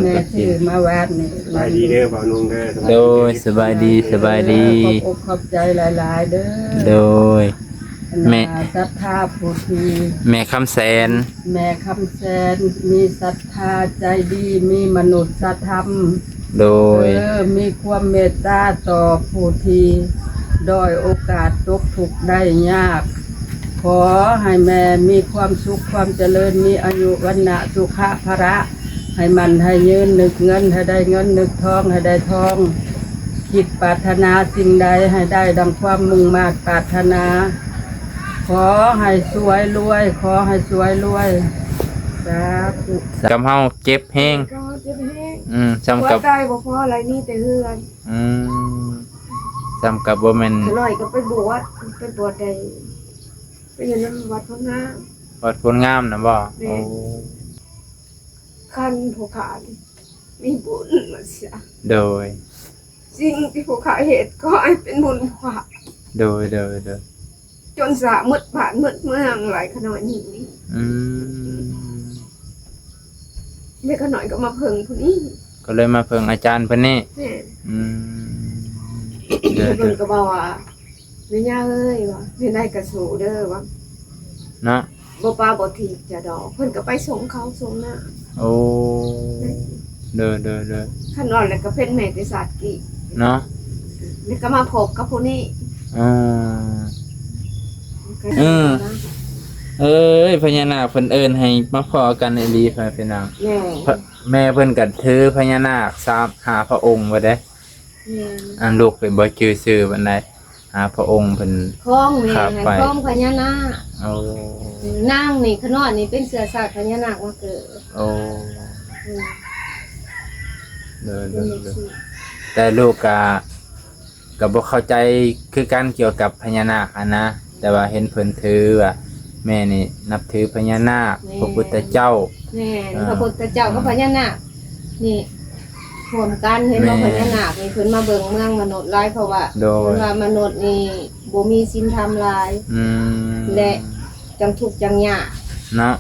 ແມ່ຊື້ມາວາດນີ້ ສະບາຍດີເດີບ່າວນົງເດີ. ໂດຍ ສະບາຍດີ ສະບາຍດີ ຂອບອົກຂອບໃຈຫຼາຍໆເດີ. ໂດຍ ອັນ ແມ່ ນາ ສັດທາຜູ້ທີ່ ແມ່ຄຳແສນ ແມ່ຄຳແສນ ມີສັດທາໃຈດີ ມີມະນຸດສະທຳ. ໂດຍ ເອີ ມີຄວາມເມດຕາຕໍ່ຜູ້ທີ່ດ້ອຍໂອກາດ ຕົກທຸກໄດ້ຍາກ. ຂໍໃຫ້ແມ່ມີຄວາມສຸກຄວາມຈະເລີນ ມີອາຍຸວັນນະສຸຂະພະລະ ໃຫ້ໝັ້ນໃຫ້ຍືນ ນຶກເງິນໃຫ້ໄດ້ເງິນ ນຶກທອງໃຫ້ໄດ້ທອງ ຄິດປາດຖະໜາສິ່ງໃດໃຫ້ໄດ້ດັ່ງຄວາມມຸ່ງມາດປາດຖະໜາ. ຂໍໃຫ້ສວຍລວຍ ຂໍໃຫ້ສວຍລວຍ ສາທຸ. ກຳເຮົາເຈັບແຮງ ກຳເຮົາເຈັບແຮງ ອືມ ສ່ຳກັບ ຫົວໃຈບໍ່ພໍຫຼາຍ ມີແຕ່ເຮືອນ ອືມ ສ່ຳກັບບໍ່ແມ່ນ ຂ້ານ້ອຍກໍໄປບວດ ໄປບວດໄດ້ ໄປຢູ່ນຳວັດໂພນງາມ ວັດໂພນງາມນະບໍ່? ແມ່ນ ໂອ້ ຄັນຜູ້ຂ້ານີ້ມີບຸນວ່າຊະ ໂດຍ ສິ່ງທີ່ຜູ້ຂ້າເຮັດ ຂໍໃຫ້ເປັນບຸນຜູ້ຂ້າ ໂດຍ ໂດຍ ໂດຍ ຈົນສະໝົດບ້ານໝົດເມືອງຫຼາຍຂະນ້ອຍນີ້ ອືມ ແລ້ວຂະນ້ອຍກໍມາເພິ່ງຜູ້ນີ້ ກໍເລີຍມາເພິ່ງອາຈານເພິ່ນນີ້ ແມ່ນ ອືມ ໂດຍ ແລ້ວເພິ່ນກໍບອກວ່າ ແມ່ຍ່າເອີຍ ວ່າ ແນວໃດກໍສູ້ເດີ ວ່າ ເນາະ ບໍ່ປາບໍ່ຖີບຈະດອກ ເພິ່ນກໍໄປສົ່ງເຂົ້າສົ່ງນ້ຳ ໂອ້ ໂດຍ ໂດຍ ໂດຍ ຄັນອ່ອນແລ້ວກໍເປັນແມ່ແຕ່ຊາດກີ້ເນາະ ແລ້ວກໍມາພົບກັບຜູ້ນີ້ ເອີ ເອີ ເອີຍ ພະຍານາກເພິ່ນເອີ້ນໃຫ້ມາພໍ້ກັນອີ່ຫຼີ ພໍ່ແມ່ພີ່ນ້ອງ ແມ່ ພະ ແມ່ເພິ່ນກໍຖືພະຍານາກສາມ ຫ້າພະອົງວ່າເດ້ ແມ່ນ ອັນລູກໄປບໍ່ຈື່ຊື່ປານໃດ ຫາພະອົງເພິ່ນຄອງແມ່ ຄາບໄປ ໃຫ້ຄອງພະຍານາກ ໂອ້ ນາງນີ້ ຂະນ້ອຍນີ້ເປັນເຊື້ອຊາດພະຍານາກມາເກີດ ໂອ້ ອືມ ໂດຍ ໂດຍ ໂດຍ ແຕ່ລູກກະ ກໍບໍ່ເຂົ້າໃຈຄືກັນກ່ຽວກັບພະຍານາກຫັ້ນນະ ແຕ່ວ່າເຫັນເພິ່ນຖືວ່າແມ່ນີ້ນັບຖືພະຍານາກ ແມ່ນ ພະພຸດທະເຈົ້າ ແມ່ນ ເອີ ພະພຸດທະເຈົ້າກັບພະຍານາກນີ້ຮ່ວມກັນ ເຫັນບໍ່ ແມ່ນ ພະຍານາກນີ້ເພິ່ນມາເບິ່ງເມືອງມະນຸດຫຼາຍ ເພາະວ່າ ໂດຍ ເພິ່ນວ່າມະນຸດນີ້ບໍ່ມີສິນທຳຫຼາຍ ອືມ ແລະ ຈັ່ງທຸກຈັ່ງຍາກເນາະ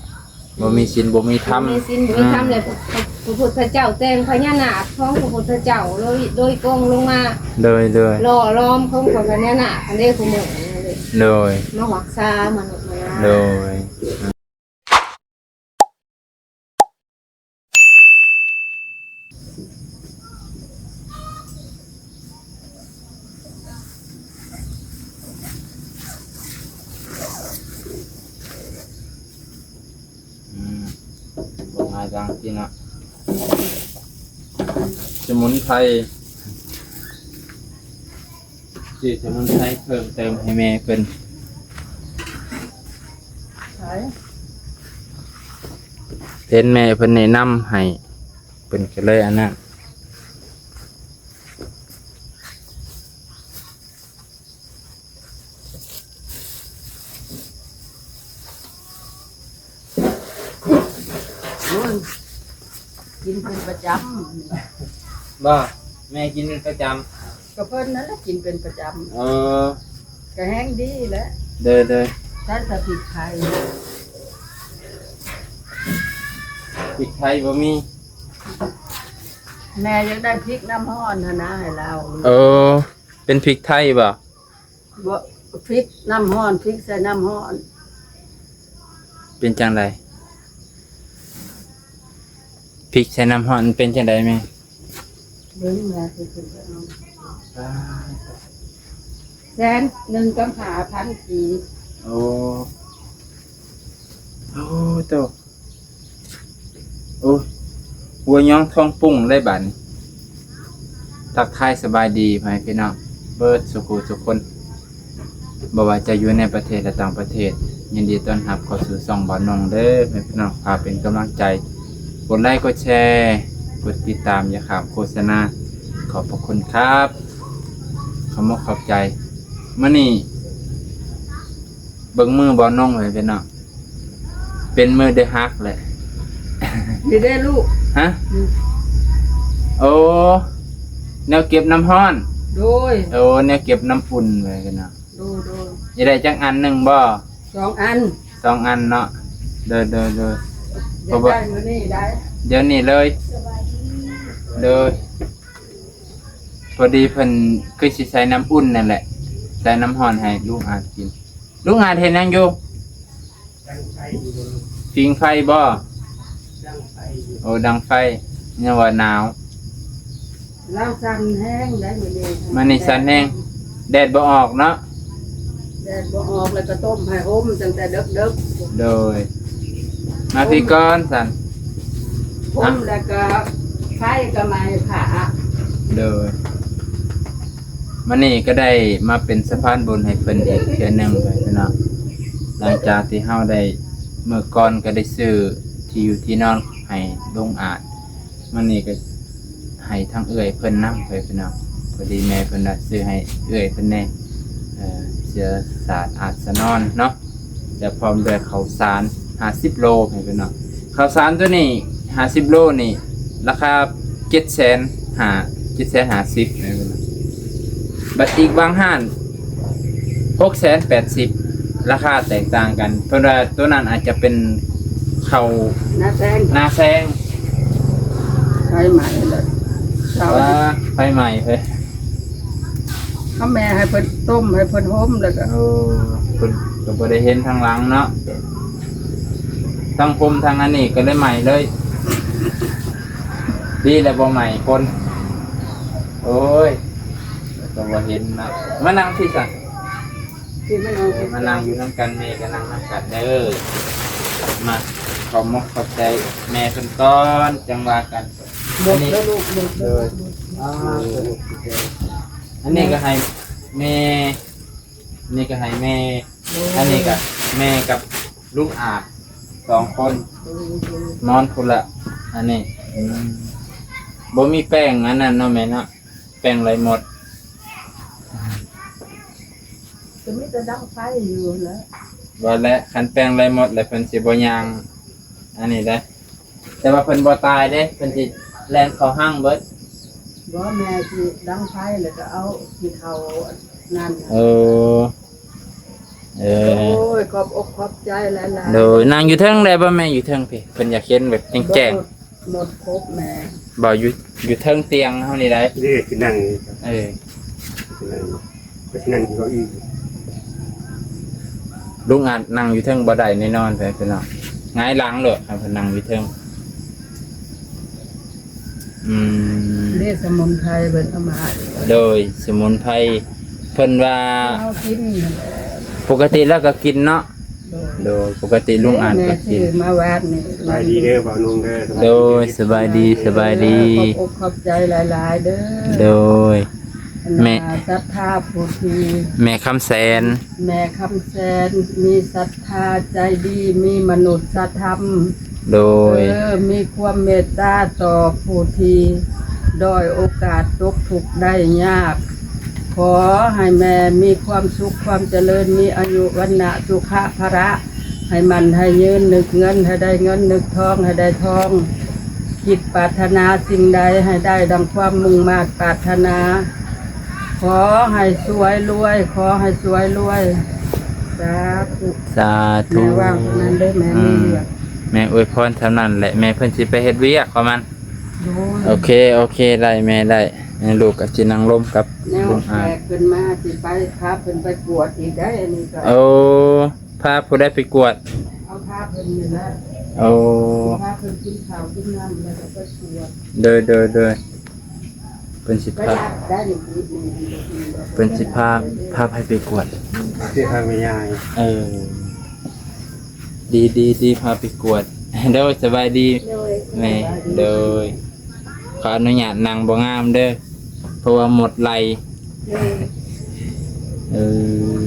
ບໍ່ມີສິນບໍ່ມີທຳ ບໍ່ມີສິນບໍ່ມີທຳ ອືມ ແລະ ພະ ພະ ພະພຸດທະເຈົ້າແຕ່ງພະຍານາກຂອງພະພຸດທະເຈົ້າໂດຍ ໂດຍກົງລົງມາ ໂດຍ ໂດຍ ຫຼໍ່ຫຼອມຂອງພະຍານາກອັນເດ ຜູ້ເມືອງນີ້ເດ ໂດຍ ມາຮັກສາມະນຸດມານາ ໂດຍ. ອືມ ບໍ່ຫາຍທາງກິນເນາະ ສະໝຸນໄພ. ຊື້ສະໝຸນໄພເພີ່ມເຕີມໃຫ້ແມ່ເພິ່ນ ເຫັນແມ່ເພິ່ນແນະນຳໃຫ້ ເພິ່ນກໍເລີຍອັນນັ້ນ ໂອ້ຍ ກິນເປັນປະຈຳ ບໍ່ ແມ່ກິນເປັນປະຈຳ ກໍເພິ່ນນັ້ນແຫຼະກິນເປັນປະຈຳ ເອີ ກໍແຮງດີແຫຼະ ໂດຍໆ ໃສ່ແຕ່ພິກໄທ ພິກໄທບໍ່ມີ ແມ່ຢາກໄດ້ພິກນ້ຳຮ້ອນຫັ້ນນະ ໃຫ້ລາວ ເອີ ເປັນພິກໄທບໍ່? ບໍ່ ພິກນ້ຳຮ້ອນ ພິກໃສ່ນ້ຳຮ້ອນ ເປັນຈັ່ງໃດ? ພິກໃສ່ນ້ຳຮ້ອນເປັນຈັ່ງໃດແມ່? ເບິ່ງແມ່ ແສນໜຶ່ງກັບຫ້າພັນກີບ ໂອ້ ໂອ້ໂຕ ໂອ້ ຫົວຍອງທອງປຸ້ງເລີຍບາດນີ້ ທັກທາຍສະບາຍດີພໍ່ແມ່ພີ່ນ້ອງເບິດສູ່ຜູ້ສູ່ຄົນ ບໍ່ວ່າຈະຢູ່ໃນປະເທດ ແລະ ຕ່າງປະເທດ ຍິນດີຕ້ອນຮັບເຂົ້າສູ່ຊ່ອງບ່າວນົງເດີ ພໍ່ແມ່ພີ່ນ້ອງ ຝາກເປັນກຳລັງໃຈ ກົດໄລ ກົດແຊ ກົດຕິດຕາມ ຢ່າຂ້າມໂຄສະນາ ຂອບພະຄຸນຄັບ ຂອບອົກຂອບໃຈ ມື້ນີ້ ເບິ່ງມືບ່າວນົງເລີຍພີ່ນ້ອງ ເປັນມືໄດ້ຮັກແຫຼະ ນີ້ເດ້ລູກ ຮະ ອືມ ໂອ້ ແນວເກັບນ້ຳຮ້ອນ ໂດຍ ໂອ້ ແນວເກັບນ້ຳອຸ່ນເລີຍພີ່ນ້ອງ ໂດຍ ໂດຍ ຊິໄດ້ຈັກອັນ ໜຶ່ງບໍ່? ສອງອັນ ສອງອັນເນາະ ໂດຍ ໂດຍ ໂດຍ ຢາກໄດ້ມື້ນີ້ໄດ້ ດຽວນີ້ເລີຍ ສະບາຍດີ ໂດຍ ພໍດີເພິ່ນຄືຊິໃສ່ນ້ຳອຸ່ນນັ້ນແຫຼະ ໃສ່ນ້ຳຮ້ອນໃຫ້ລຸງອາດກິນ. ລຸງອາດເຮັດຫຍັງຢູ່? ຜິງໄຟບໍ່? ໂອ້ ດັງໄຟ ຍັງວ່າໜາວ. ລາວສັ່ນແຮງໄດ໋ມື້ນີ້ ມື້ນີ້ສັ່ນແຮງ ແດດບໍ່ອອກເນາະ. ແດດບໍ່ອອກ ແລ້ວກໍຕົ້ມຜ້າຫົ່ມຕັ້ງແຕ່ເດິກໆ. ໂດຍ ມາພີ້ກ່ອນຊັ້ນ ຫົ່ມ ແລ້ວກໍໄຟກໍໄໝ້ຜ້າ. ໂດຍ ມື້ນີ້ກໍໄດ້ມາເປັນສະພານບຸນໃຫ້ເພິ່ນອີກເທື່ອໜຶ່ງ ພີ່ນ້ອງ. ຫຼັງຈາກທີ່ເຮົາໄດ້ ມື້ກ່ອນກໍໄດ້ຊື້ທີ່ຢູ່ທີ່ນອນໃຫ້ລຸງອາດ ມື້ນີ້ກໍໃຫ້ທາງເອື້ອຍເພິ່ນນຳ ພີ່ນ້ອງ. ພໍດີແມ່ເພິ່ນວ່າຊື້ໃຫ້ເອື້ອຍເພິ່ນແດ່ ເອີ ເສື້ອສາດອາດສະນອນເນາະ ແລະ ພ້ອມດ້ວຍເຂົ້າສານຫ້າສິບໂລ ພີ່ນ້ອງ. ເຂົ້າສານໂຕນີ້ຫ້າສິບໂລນີ້ ລາຄາເຈັດແສນຫ້າ ເຈັດແສນຫ້າສິບ ພີ່ນ້ອງ. ບັດອີກບາງຮ້ານ ຫົກແສນແປດສິບ ລາຄາແຕກຕ່າງກັນ. ເພິ່ນວ່າໂຕນັ້ນອາດຈະເປັນເຂົ້ານາແຊງ ນາແຊງ ໄຟໄໝ້ແລ້ວ ວ່າໄຟໄໝ້ເອີຍ. ເອົາແມ່ໃຫ້ເພິ່ນຕົ້ມ ໃຫ້ເພິ່ນຫົ່ມ ແລ້ວກໍ ໂອ້ ເພິ່ນກໍບໍ່ໄດ້ເຫັນທາງຫຼັງເນາະ ທັງຜົມທັງອັນນີ້ກໍເລີຍໄໝ້ເລີຍ. ດີແລ້ວບໍ່ໄໝ້ຄົນ. ໂອ້ຍ ກໍບໍ່ເຫັນນະ ມານັ່ງທີ່ຊັ້ນ ທີ່ມານັ່ງ ເອີ ມານັ່ງຢູ່ນຳກັນ ແມ່ກໍນັ່ງນຳກັນເດີ. ມາ ຂອບມົກຂອບໃຈແມ່ເພິ່ນກ່ອນ ຈັ່ງວ່າກັນ. ໝົດແລ້ວລູກ ໝົດແລ້ວ. ໂດຍ ອ່າ ອັນນີ້ກໍໃຫ້ແມ່ ນີ້ກໍໃຫ້ແມ່ ໂດຍ ອັນນີ້ກໍແມ່ກັບລຸງອາດສອງຄົນ ໂດຍ ໂດຍ ນອນພຸ້ນລະ. ອັນນີ້ ອືມ ບໍ່ມີແປ້ງອັນນັ້ນເນາະແມ່ເນາະ ແປ້ງໄລ່ມົດ ກໍມີແຕ່ດັງໄຟຢູ່ແຫຼະ. ວ່າແຫຼະ ຄັນແປ້ງໄລ່ມົດແລ້ວເພິ່ນຊິບໍ່ຍ່າງອັນນີ້ເດ້. ແຕ່ວ່າເພິ່ນບໍ່ຕາຍເດ້ ເພິ່ນຊິແລ່ນເຂົ້າຮັງເບິດ. ບໍ່ ແມ່ຊິດັງໄຟ ແລ້ວກໍເອົາຂີ້ເຖົ້ານັ້ນ. ເອີ ເອີ ໂອ້ຍ ຂອບອົກຂອບໃຈຫຼາຍໆ. ໂດຍ ນັ່ງຢູ່ເທິງໄດ້ບໍ່ແມ່? ຢູ່ເທິງພີ້ ເພິ່ນຢາກເຫັນແບບແຈ້ງໆ. ໝົດຄົບແມ່ ບໍ່ ຢູ່ ຢູ່ເທິງຕຽງເຮົານີ້ໄດ໋. ເດ້ ຊິນັ່ງ ເອີ ຊິນັ່ງ ກໍຊິນັ່ງຢູ່ເກົ້າอี้. ລຸງອາດນັ່ງຢູ່ເທິງບໍ່ໄດ້ແນ່ນອນ ພີ່ນ້ອງ ຫງາຍຫຼັງໂລດ ຄັນເພິ່ນນັ່ງຢູ່ເທິງ. ອືມ ເດ້ ສະໝຸນໄພເພິ່ນເອົາມາໃຫ້. ໂດຍ ສະໝຸນໄພເພິ່ນວ່າ ເຮົາກິນ ປົກກະຕິລາວກໍກິນເນາະ. ໂດຍ ໂດຍ ປົກກະຕິລຸງອາດກໍກິນ. ແມ່ຊື້ມາວາດນີ້. ສະບາຍດີເດີບ່າວນຸ່ງເດີ. ໂດຍ ສະບາຍດີ ສະບາຍດີ. ຂອບອົກຂອບໃຈຫຼາຍໆເດີ. ໂດຍ ແມ່ ອັນວ່າສັດທາຜູ້ທີ່ ແມ່ຄຳແສນ ແມ່ຄຳແສນ ມີສັດທາໃຈດີ ມີມະນຸດສະທຳ. ໂດຍ ເອີ ມີຄວາມເມດຕາຕໍ່ຜູ້ທີ່ດ້ອຍໂອກາດ ຕົກທຸກໄດ້ຍາກ. ຂໍໃຫ້ແມ່ມີຄວາມສຸກຄວາມຈະເລີນ ມີອາຍຸວັນນະສຸຂະພະລະ ໃຫ້ໝັ້ນໃຫ້ຍືນ, ນຶກເງິນໃຫ້ໄດ້ເງິນ, ນຶກທອງໃຫ້ໄດ້ທອງ, ຄິດປາດຖະໜາສິ່ງໃດໃຫ້ໄດ້ດັ່ງຄວາມມຸ່ງມາດປາດຖະໜາ. ຂໍໃຫ້ສວຍລວຍ, ຂໍໃຫ້ສວຍລວຍ. ສາທຸ ສາທຸ. ແມ່ວ່າງເທົ່ານັ້ນເດີ ແມ່ມີວຽກ. ອືມ ແມ່ອວຍພອນເທົ່ານັ້ນແຫຼະ ແມ່ເພິ່ນຊິໄປເຮັດວຽກຂອງມັນ. ໂດຍ ໂອເຄ ໂອເຄ ໄດ້ແມ່ ໄດ້. ແມ່ລູກກໍຊິນັ່ງລົມກັບ ແນວ ລຸງອາດ ແຂກເພິ່ນມາ ຊິໄປພາເພິ່ນໄປກວດອີກໄດ໋. ອັນນີ້ກໍ ໂອ້ ພາຜູ້ໃດໄປກວດ? ເອົາພາເພິ່ນນີ້ແຫຼະ. ໂອ້ ພາເພິ່ນກິນເຂົ້າກິນນ້ຳ ແລ້ວກໍໄປກວດ. ໂດຍ ໂດຍ ໂດຍ. ເພິ່ນຊິພາ ໄປຮັບໄດ້ນີ້ ເພິ່ນຊິພາ ພາໃຜໄປກວດ? ຊິພາແມ່ຍາຍ. ເອີ ດີ ດີ ດີ ພາໄປກວດ. ໂດຍ ສະບາຍດີ. ໂດຍ ແມ່ ສະບາຍດີ. ໂດຍ ຂໍອະນຸຍາດນັ່ງບໍ່ງາມເດີ ເພາະວ່າມົດໄລ່. ໂດຍ ເອີ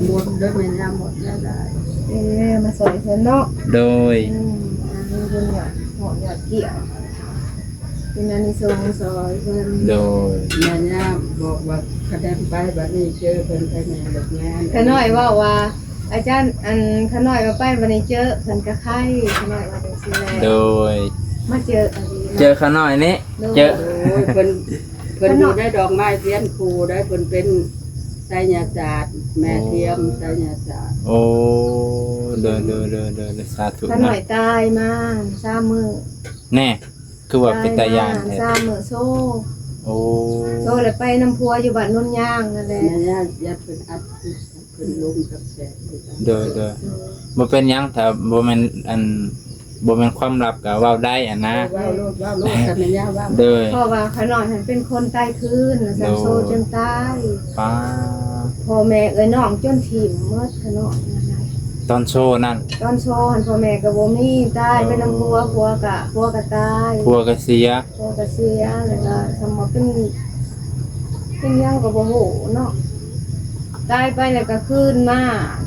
ມົດເດີແມ່ຍາ ມົດຫຼາຍໆ. ເອີ ມາຊ່ອຍເພິ່ນເນາະ. ໂດຍ ອືມ ອັນນີ້ເພິ່ນຢາກເຫາະຢາກກ່ຽວ ເປັນອານິສົງຊ່ອຍເພິ່ນ. ໂດຍ ແມ່ຍາບອກວ່າ ຄະແນນໄປບັດນີ້ເຈີເພິ່ນໄປແມ່ເຮັດງານ. ຂະນ້ອຍເວົ້າວ່າ ອາຈານ ອັນ ຂະນ້ອຍວ່າໄປບັດນີ້ເຈີເພິ່ນກະໄຄ ຂະນ້ອຍວ່າຈັ່ງຊີ້ແຫຼະ. ໂດຍ ມາເຈີອັນນີ້ ເຈີຂະນ້ອຍນີ້. ໂດຍ ເຈີ ໂອ້ຍ ເພິ່ນ ເພິ່ນຢູ່ໃນດອກໄມ້ທຽນຄູ່ໄດ໋ ເພິ່ນເປັນໄສຍະສາດ ແມ່ທຽມໄສຍະສາດ. ໂອ້ ໂດຍ ໂດຍ ໂດຍ ໂດຍ ສາທຸ. ຂະນ້ອຍຕາຍມາສາມມື້ ແນ່. ຄືວ່າເປັນຕາຢ້ານແທ້? ຕາຍມາສາມມື້ໂຊ. ໂອ້ ໂຊແລ້ວໄປນຳຜົວຢູ່ບ້ານໂນນຍາງນັ້ນແຫຼະ. ແມ່ນ ຢ້ານເພິ່ນອັດ ເພິ່ນລົມກັບແຂກຄືກັນ. ໂດຍ ໂດຍ ໂດຍ ບໍ່ເປັນຫຍັງ ຖ້າບໍ່ແມ່ນ ອັນ ບໍ່ແມ່ນຄວາມລັບກໍເວົ້າໄດ້ຫັ້ນນະ. ເອີ ເວົ້າໂລດ ເວົ້າໂລດ ຄັນແມ່ນຍາເວົ້າ. ໂດຍ ເພາະວ່າຂ້ານ້ອຍຫັ້ນເປັນຄົນຕາຍຄືນ ວ່າຊັ້ນ. ໂດຍ ໂຊຈົນຕາຍ. ປ້າ ພໍ່ແມ່ເອື້ອຍນ້ອງຈົນຖິ້ມໝົດຂ້ານ້ອຍນັ້ນນະ. ຕອນໂຊນັ້ນ? ຕອນໂຊຫັ້ນພໍ່ແມ່ກໍບໍ່ມີ ຕາຍໄປນຳຜົວ. ໂອ້ ຜົວກໍ ຜົວກໍຕາຍ ຜົວກໍເສຍ. ພໍ່ກໍເສຍ ແລ້ວກໍສຳມາເປັນ ເປັນຫຍັງກໍບໍ່ຮູ້ເນາະ. ຕາຍໄປແລ້ວກໍຄືນມາ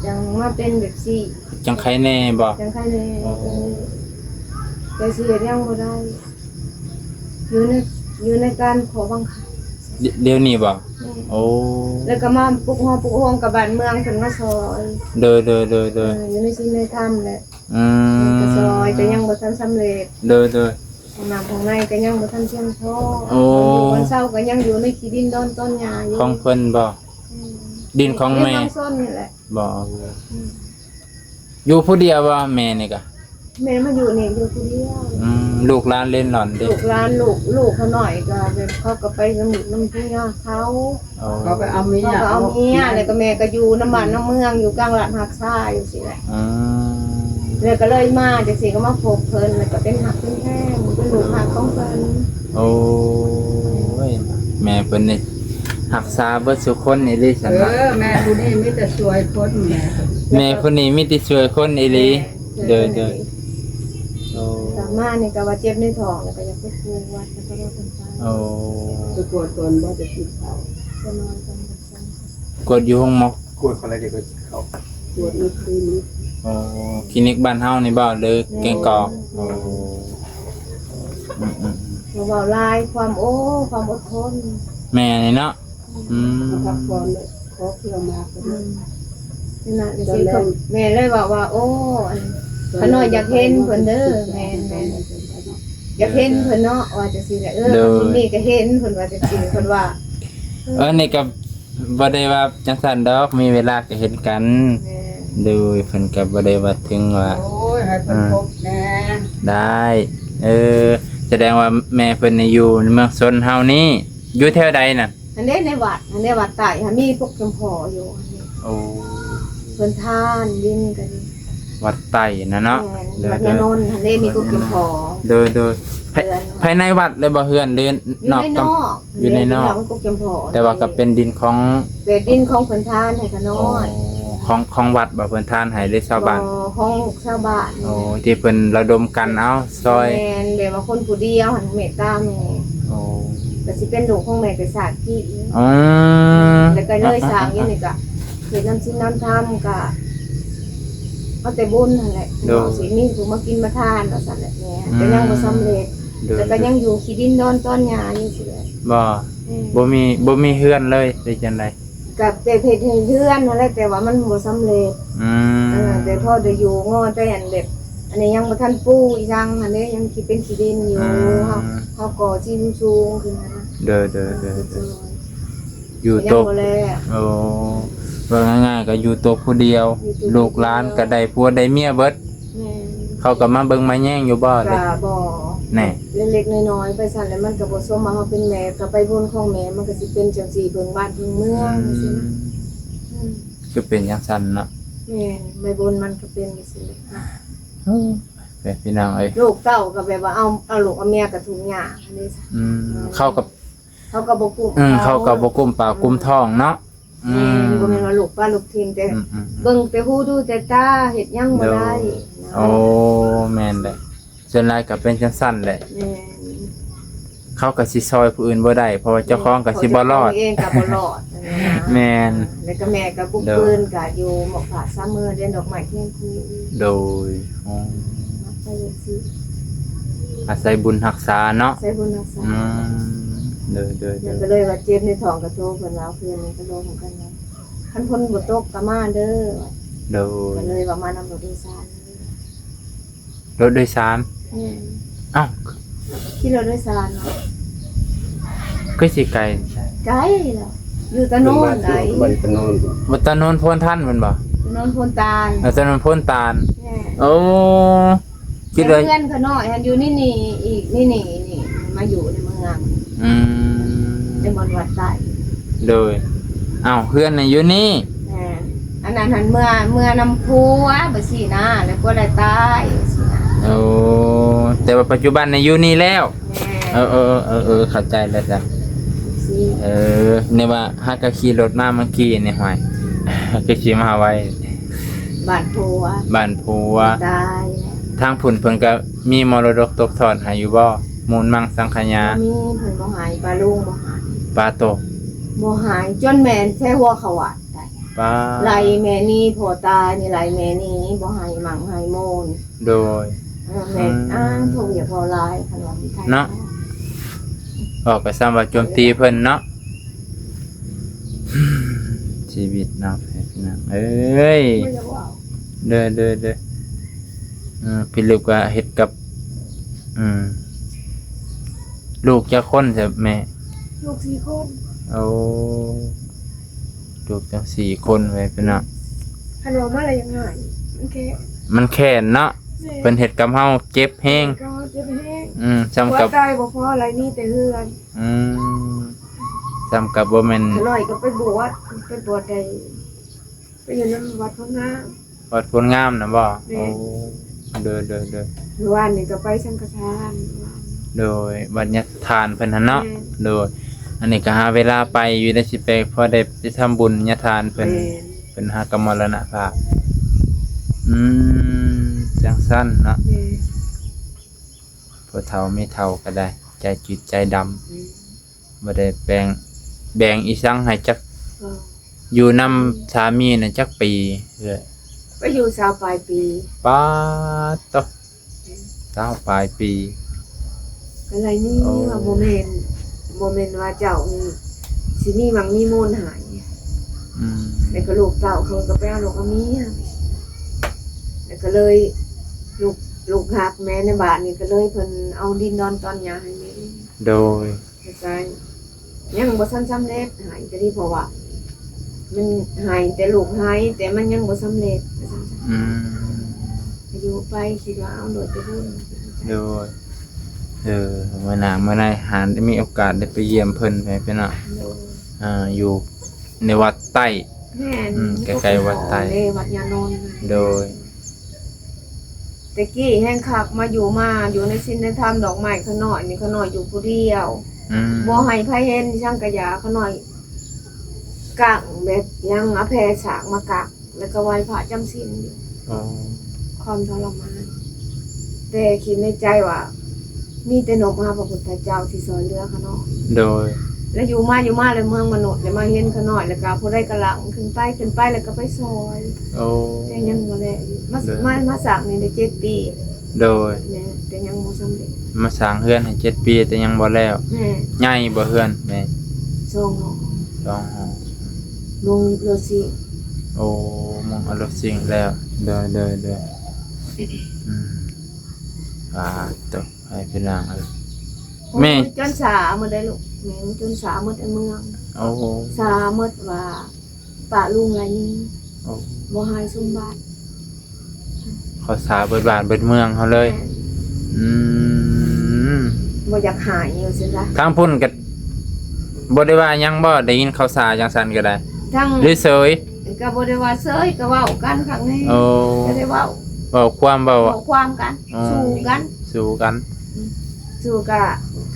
ຈັ່ງມາເປັນແບບຊີ້. ຈັ່ງໄຄແດ່ບໍ່? ຈັ່ງໄຄແດ່. ອໍ ແຕ່ຊິເຮັດຫຍັງບໍ່ໄດ້ ຢູ່ໃນ ຢູ່ໃນການຂໍບັງຄັບ. ດ- ດຽວນີ້ບໍ່? ແມ່ນ. ໂອ້ ແລ້ວກໍມາປຸກຫົວປຸກໂຮງກັບບ້ານເມືອງເພິ່ນມາຊ່ອຍ. ໂດຍ ໂດຍ ໂດຍ ໂດຍ ເອີ ຢູ່ໃນສິນໃນທຳແຫຼະ. ອືມ ເພິ່ນກໍຊ່ອຍ ແຕ່ຍັງບໍ່ທັນສຳເລັດ. ໂດຍ ໂດຍ ຫ້ອງນ້ຳຫ້ອງໃນກໍຍັງບໍ່ທັນພຽງພໍ. ໂອ້ ບ່ອນຢູ່ບ່ອນເຊົາກໍຍັງຢູ່ໃນຂີ້ດິນດອນຕອນຫຍ້າຢູ່. ຂອງເພິ່ນບໍ່? ອືມ ດິນຂອງແມ່ ດິນຂອງຊົນນີ້ແຫຼະ. ບໍ່? ອືມ ຢູ່ຜູ້ດຽວບໍ່ແມ່ນີ້ກະ? ແມ່ມາຢູ່ນີ້ຢູ່ຜູ້ດຽວ. ອືມ ລູກຫຼານເລັນຫຼອນເດ? ລູກຫຼານ ລູກ ລູກເຂົານ້ອຍກໍແບບເຂົາກໍໄປນຳລູກນຳເມຍເຂົາ. ອໍ ເຂົາໄປເອົາເມຍ ເຂົາກໍເອົາເມຍ ແລ້ວກໍແມ່ກໍຢູ່ນຳບ້ານນຳເມືອງ ຢູ່ກາງລາດຮັກສາຢູ່ຊີ້ແຫຼະ. ອືມ ແລ້ວກໍເລີຍມາຈັ່ງຊີ້ ກໍມາພົບເພິ່ນ ແລ້ວກໍເປັນຮັກເປັນແພງ ເປັນລູກຮັກຂອງເພິ່ນ. ໂອ້ຍ ແມ່ເພິ່ນນີ້ຮັກສາເບິດສູ່ຄົນອີ່ຫຼີຊັ້ນນະ. ເອີ ແມ່ຜູ້ນີ້ມີແຕ່ຊ່ວຍຄົນ ແມ່ ແມ່ຜູ້ນີ້ມີແຕ່ຊ່ວຍຄົນອີ່ຫຼີ. ແມ່ ໂດຍ ໂດຍ ໂອ້ ກະມານີ້ກະວ່າເຈັບໃນທ້ອງ ແລ້ວກະຢາກໄປກວດ ແລ້ວກະວ່າເພິ່ນໄປ. ໂອ້ ໄປກວດກ່ອນບໍ່ ຈະກິນເຂົ້າ? ກະນອນກ່ອນ ກວດຢູ່ໂຮງໝໍ? ກວດເທົ່າໃດຈະໄດ້ກິນເຂົ້າ? ກວດໃນຄລີນິກ. ອໍ ຄລີນິກບ້ານເຮົານີ້ບໍ່ ຫຼື ແມ່ນ ແກ້ງກອກ? ແມ່ນ. ອໍ ອືມໆ ບໍ່ເວົ້າຫຼາຍ ຄວາມ ໂອ້ ຄວາມອົດທົນ. ແມ່ນເນາະ. ອືມ ອືມ ພັກຜ່ອນເລີຍ ຂໍເພື່ອມາກ ອືມ ນັ້ນແຫຼະ ຕອນແລງ ຊິ ແມ່ເລີຍເວົ້າວ່າ ໂອ້ ອັນ ຂ້ານ້ອຍຢາກເຫັນເພິ່ນເດີ. ແມ່ນໆ ຢາກເຫັນເພິ່ນເນາະ ວ່າຈັ່ງຊີ້ແຫຼະ. ເອີ ໂດຍ ມີກະເຫັນເພິ່ນວ່າຈັ່ງຊີ້ ເພິ່ນວ່າ. ເອີ ນີ້ກະບໍ່ໄດ້ວ່າຈັ່ງຊັ້ນດອກ ມີເວລາກະເຫັນກັນ. ແມ່ນ ໂດຍ ເພິ່ນກະບໍ່ໄດ້ວ່າເຖິງວ່າ ໂອ້ຍ ໃຫ້ເພິ່ນ ອ່າ ພົບແດ່. ໄດ້ ເອີ ສະແດງວ່າແມ່ເພິ່ນນີ້ຢູ່ເມືອງຊົນເຮົານີ້ ຢູ່ແຖວໃດນະ? ອັນເດ້ໃນວັດ ອັນເດ້ວັດໃຕ້ຫັ້ນມີກົກຈຳພໍຢູ່. ໂອ້ ເພິ່ນທານດິນກັນ ວັດໃຕ້ນະເນາະ. ແມ່ນ ໂດຍ ວັດຍານົນຫັ້ນເດ້ມີກົກຈຳພໍ. ໂດຍ ໂດຍ ພາ- ເຮືອນ ພາຍໃນວັດເລີຍບໍ່ ເຮືອນ ຫຼື ຢູ່ໃນນອກ? ຢູ່ໃນນອກ ຢູ່ໃນນອກ ມີກົກຈຳພໍ ແຕ່ວ່າກໍເປັນດິນຂອງ ເປັນດິນຂອງເພິ່ນທານໃຫ້ຂະນ້ອຍ. ອໍ ຂອງ ຂອງວັດບໍ່ ເພິ່ນທານໃຫ້ ຫຼື ຊາວບ້ານ? ບໍ່ ຂອງຊາວບ້ານ. ໂອ້ ທີ່ເພິ່ນລະດົມກັນເອົາຊ່ອຍ. ແມ່ນ ແບບວ່າຄົນຜູ້ດຽວຫັ້ນເມດຕາແມ່. ໂອ້ ກໍຊິເປັນລູກຂອງແມ່ແຕ່ຊາດກີ້. ອືມ ແລ້ວກໍເລີຍສ້າງຢູ່ນີ້ກະເຮັດນຳສິນນຳທຳ ກະເອົາແຕ່ບຸນຫັ້ນແຫຼະ. ໂດຍ ຊິມີຜູ້ມາກິນມາທານວ່າຊັ້ນແຫຼະແມ່. ອືມ ແຕ່ຍັງບໍ່ສຳເລັດ. ໂດຍ ແຕ່ກໍຍັງຢູ່ຂີ້ດິນດອນຕອນຫຍ້າຢູ່ຊີ້ແຫຼະ. ບໍ່ ອືມ ບໍ່ມີ ບໍ່ມີເຮືອນເລີຍ ຫຼື ຈັ່ງໃດ? ກະແບບເຮັດເຮືອນຫັ້ນແຫຼະ ແຕ່ວ່າມັນບໍ່ສຳເລັດ. ອືມ ເອີ ແຕ່ພໍໄດ້ຢູ່ງໍ ແຕ່ອັນແບບ ອັນນີ້ຍັງບໍ່ທັນປູອີ່ຫຍັງຫັ້ນເດ້ ຍັງຊິເປັນຂີ້ດິນຢູ່. ອືມ ເຮົາ ເຮົາກໍ່ຊິສູງຂຶ້ນຫັ້ນນະ. ໂດຍ ໂດຍ ໂດຍ ເອີ ໂດຍ ຢູ່ໂຕະ ຍັງບໍ່ແລ້ວ. ໂອ້ ເວົ້າງ່າຍໆ ກໍຢູ່ໂຕະຜູ້ດຽວ ຢູ່ໂຕະຜູ້ດຽວ ລູກຫຼານກໍໄດ້ຜົວໄດ້ເມຍເບິດ. ແມ່ນ ເຂົາກໍມາເບິ່ງມາແຍງຢູ່ບໍ່? ກໍບໍ່ ແນ່ ເລັກໆນ້ອຍໆໄປຊັ້ນແຫຼະ. ມັນກໍບໍ່ສົມວ່າເຮົາເປັນແມ່ ກໍໄປບຸນຂອງແມ່ ມັນກໍຊິເປັນຈັ່ງຊີ້ ເບິ່ງບ້ານເບິ່ງເມືອງ. ອືມ ຈັ່ງຊີ້ນະ. ອືມ ຄືເປັນຈັ່ງຊັ້ນເນາະ. ແມ່ນ ໃບບຸນມັນກໍເປັນຈັ່ງຊີ້ແຫຼະ. ໂອ້ ແມ່ພີ່ນ້ອງເອີຍ ລູກເຕົ້າກໍແບບວ່າເອົາ ເອົາລູກເອົາເມຍກໍທຸກຍາກຫັ້ນເດ້. ອືມ ເອີ ເຂົາກໍ ເຂົາກໍບໍ່ກຸ້ມ ເອີ ເຂົາ ເຂົາກໍບໍ່ກຸ້ມປາກກຸ້ມທ້ອງເນາະ. ອືມ ແມ່ນ ບໍ່ແມ່ນວ່າລູກປະລູກຖິ້ມ ແຕ່ ອືມໆ ເບິ່ງແຕ່ຫູດູແຕ່ຕາ ເຮັດຫຍັງບໍ່ໄດ້. ໂດຍ ນະ. ໂອ້ ແມ່ນແຫຼະ ສ່ວນຫຼາຍກໍເປັນຈັ່ງຊັ້ນແຫຼະ. ແມ່ນ ເຂົາກໍຊິຊ່ອຍຜູ້ອື່ນບໍ່ໄດ້ ເພາະວ່າເຈົ້າຂອງກໍຊິບໍ່ລອດ. ເຈົ້າຂອງເອງກໍບໍ່ລອດ. ແມ່ນ ແລ້ວກໍແມ່ກໍບຸກເບີນ ໂດຍ ກໍຢູ່ໝອກຜາດສາມເມືອ ດຽນດອກໄມ້ທຽນພູ. ໂດຍ ອໍ ໄປຈັ່ງຊີ້ ອາໄສບຸນຮັກສາເນາະ. ອາໄສບຸນຮັກສາ. ອືມ ໂດຍ ໂດຍ ໂດຍ ກໍເລີຍວ່າເຈັບໃນທ້ອງ ກໍໂທເພິ່ນວ່າ ເພື່ອນນີ້ກໍລົມກັນວ່າ ຄັນຝົນບໍ່ຕົກກໍມາເດີ. ໂດຍ ກໍເລີຍວ່າມານຳລົດໂດຍສານ. ລົດໂດຍສານ? ແມ່ນ. ອ້າວ ຂີ່ລົດໂດຍສານເນາະ. ຄືຊິໄກ? ໄກແຫຼະ ຢູ່ຕະໂນນໃດ. ບ້ານຕະໂນນ ບໍ່ ຕະໂນນໂພນທັນແມ່ນບໍ່? ຕະໂນນໂພນຕານ. ເອີ ຕະໂນນໂພນຕານ. ແມ່ນ. ໂອ້ ຄິດວ່າເຮືອນຂ້ານ້ອຍຫັ້ນຢູ່ໃນນີ້ອີກ ໃນນີ້ ນີ້ ມາຢູ່ໃນເມືອງ ອືມ ໃນບ່ອນວັດໃຕ້ ໂດຍ ອ້າວ ເຮືອນນະຢູ່ນີ້ ແມ່ນ ອັນນັ້ນຫັ້ນເມືອ ເມືອນຳຜົວ ແບບຊີ້ນະ ແລ້ວຜົວລະຕາຍ ແບບຊີ້ນະ ໂອ້ ແຕ່ວ່າປັດຈຸບັນນະຢູ່ນີ້ແລ້ວ ແມ່ນ ເອີ ເອີ ເອີ ເອີ ເຂົ້າໃຈແລ້ວຈ້ະ ເອີ ແນວວ່າຫາກະຂີ່ລົດມາເມື່ອກີ້ນີ້ ຫ້ວຍ ຄືຊິມາໄວ ບ້ານຜົວ ບ້ານຜົວ ຕາຍ ທາງພຸ້ນເພິ່ນກະມີມໍລະດົກຕົກທອດໃຫ້ຢູ່ບໍ່? ມູນມັງສັງຂະຍາ ບໍ່ມີ ເພິ່ນບໍ່ໃຫ້ ປ້າລຸງບໍ່ໃຫ້ ປາໂຕ ບໍ່ໃຫ້ ຈົນແມ່ນແທ້ຫົວເຂົ້າວັດໄດ້ ປາ ໄລ່ແມ່ນີ້ ພໍ່ຕາຍນີ້ ໄລ່ແມ່ນີ້ ບໍ່ໃຫ້ມັງໃຫ້ມູນ ໂດຍ ເອີ ແມ່ນ ອືມ ອ້າ ໂທ ຢ່າເວົ້າຫຼາຍ ຄັນວ່າມີໄທເນາະ ເວົ້າກະສ່ຳວ່າໂຈມຕີເພິ່ນເນາະ ຊີວິດເນາະ ພີ່ນ້ອງເອີຍ ບໍ່ຢາກເວົ້າ ເດີ ເດີ ເດີ ເອີ ພີ່ລູກກະເຮັດກັບ ອືມ ລູກຈັກຄົນຊະແມ່? ລູກສີ່ຄົນ ໂອ້ ລູກທັງສີ່ຄົນເວີຍພີ່ນ້ອງ ຄັນເວົ້າມາແລ້ວຢາກຮ້ອງໄຫ້ ມັນແຄ້ນ ມັນແຄ້ນເນາະ ແມ່ນ ເພິ່ນເຮັດກັບເຮົາເຈັບແຮງ ເຮັດກັບເຮົາເຈັບແຮງ ອືມ ສ່ຳກັບ ຜົວຕາຍບໍ່ພໍ ໄລ່ໜີແຕ່ເຮືອນ ອືມ ສ່ຳກັບບໍ່ແມ່ນ ຂ້ານ້ອຍກໍໄປບວດ ໄປບວດໄດ້ ໄປຢູ່ນຳວັດໂພນງາມ ວັດໂພນງາມນະບໍ່? ແມ່ນ ໂອ້ ໂດຍ ໂດຍ ໂດຍ ມື້ວານນີ້ກໍໄປສັງຄະທານ ໂດຍ ວັດຍາທານເພິ່ນຫັ້ນເນາະ ແມ່ນ ໂດຍ ອັນນີ້ກໍຫາເວລາໄປຢູ່ໄດ໋ ຊິໄປພໍໄດ້ໄປທຳບຸນຍາທານເພິ່ນ ແມ່ນ ເພິ່ນຫາກໍມໍລະນະພາບ ອືມ ຈັ່ງຊັ້ນເນາະ ແມ່ນ ຜູ້ເຖົ້າແມ່ເຖົ້າກໍໄດ້ ໃຈຈືດໃຈດຳ ອືມ ບໍ່ໄດ້ແບ່ງ ແບ່ງອີ່ສັງໃຫ້ຈັກ ບໍ່ ຢູ່ນຳສາມີນະຈັກປີເອື້ອຍ? ໄປຢູ່ຊາວປາຍປີ ປາດໂຕ ຊາວປາຍປີ ກໍໄລ່ໜີ ໂອ້ ວ່າບໍ່ແມ່ນ ບໍ່ແມ່ນວ່າເຈົ້ານີ້ຊິມີໝັ້ງມີມູນໃຫ້ ອືມ ແລ້ວກໍລູກເຕົ້າເຂົາກໍໄປເອົາລູກເອົາເມຍ ແລ້ວກໍເລີຍ ລູກ ລູກຮັກແມ່ໃນບ້ານນີ້ ກໍເລີຍເພິ່ນເອົາດິນດອນຕອນຫຍ້າໃຫ້ແມ່ ໂດຍ ແຕ່ກໍຍັງບໍ່ທັນສຳເລັດໃຫ້ກໍດີ ເພາະວ່າມັນໃຫ້ແຕ່ລູກໃຫ້ ແຕ່ມັນຍັງບໍ່ສຳເລັດ ວ່າຊັ້ນຊະ ອືມ ກໍຢູ່ໄປ ຄິດວ່າເອົາໂລດແຕ່ບຸນ ໂດຍ ເອີ ມື້ໜ້າມື້ໃນຫາໄດ້ມີໂອກາດໄດ້ໄປຢ້ຽມເພິ່ນ ໄປເນາະ ໂດຍ ເອີ ຢູ່ໃນວັດໃຕ້ ແມ່ນ ອືມ ໃກ້ໆວັດໃຕ້ ເດ້ ວັດຍານອນ ໂດຍ ແຕ່ກີ້ແຮງຄັກ ມາຢູ່ມາຢູ່ໃນສິນໃນທຳ ດອກໄມ້ຂ້ານ້ອຍນີ້ ຂ້ານ້ອຍຢູ່ຜູ້ດຽວ ອືມ ບໍ່ໃຫ້ໃຜເຫັນ ສັງກະຢາ ຂ້ານ້ອຍກາງແບບຫຍັງ ເອົາແພສາກມາກາງ ແລ້ວກໍໄຫວ້ພະຈຳສິນຢູ່ ອໍ ຄວາມທໍລະມານ ແຕ່ຄິດໃນໃຈວ່າ ມີແຕ່ນົບຫາພະພຸດທະເຈົ້າທີ່ຊ່ອຍເຫຼືອຂ້ານ້ອຍ ໂດຍ ແລ້ວຢູ່ມາ ຢູ່ມາແລ້ວເມືອງມະນຸດ ແລ້ວມາເຫັນຂ້ານ້ອຍ ແລ້ວກໍຜູ້ໃດກໍຫຼັ່ງຂຶ້ນໄປ ຂຶ້ນໄປ ແລ້ວກໍໄປຊ່ອຍ ໂອ້ ແຕ່ຍັງບໍ່ແລ້ວ ມາ ໂດຍ ມາ ມາສ້າງນີ້ໄດ້ເຈັດປີ ໂດຍ ແມ່ນ ແຕ່ຍັງບໍ່ສຳເລັດ ມາສ້າງເຮືອນໃຫ້ເຈັດປີ ແຕ່ຍັງບໍ່ແລ້ວ ແມ່ນ ໃຫຍ່ບໍ່ເຮືອນແມ່? ສອງຫ້ອງ ສອງຫ້ອງ ມຸງໂລຊິງ ໂອ້ ມຸງເອົາໂລຊິງແລ້ວ ໂດຍ ໂດຍ ໂດຍ ອືມ ປາດໂຕ ໃຫ້ພີ່ນ້ອງເອີຍ ແມ່ ຈົນສາໝົດໄດ໋ລູກ ແມ່ຈົນສາໝົດໃນເມືອງ ໂອ້ ສາໝົດວ່າ ປະລຸງລາຍນີ້ ໂອ້ ບໍ່ໃຫ້ສົມບັດ ເຂົາສາເບິດບ້ານເບິດເມືອງເຮົາເລີຍ ແມ່ນ ອືມ ບໍ່ຢາກໃຫ້ວ່າຊັ້ນຊະ ທາງພຸ້ນກໍບໍ່ໄດ້ວ່າຫຍັງບໍ່? ໄດ້ຍິນເຂົາສາຈັ່ງຊັ້ນກໍໄດ້ ທາງ ຫຼືເສີຍ? ກໍບໍ່ໄດ້ວ່າເສີຍ ກໍເວົ້າກັນຄັ້ງນີ້ ໂອ້ ກໍໄດ້ເວົ້າ ເວົ້າຄວາມ ເວົ້າ ເວົ້າຄວາມກັນ ອໍ ສູ້ກັນ ສູ້ກັນ ອືມ ສູ້ກະ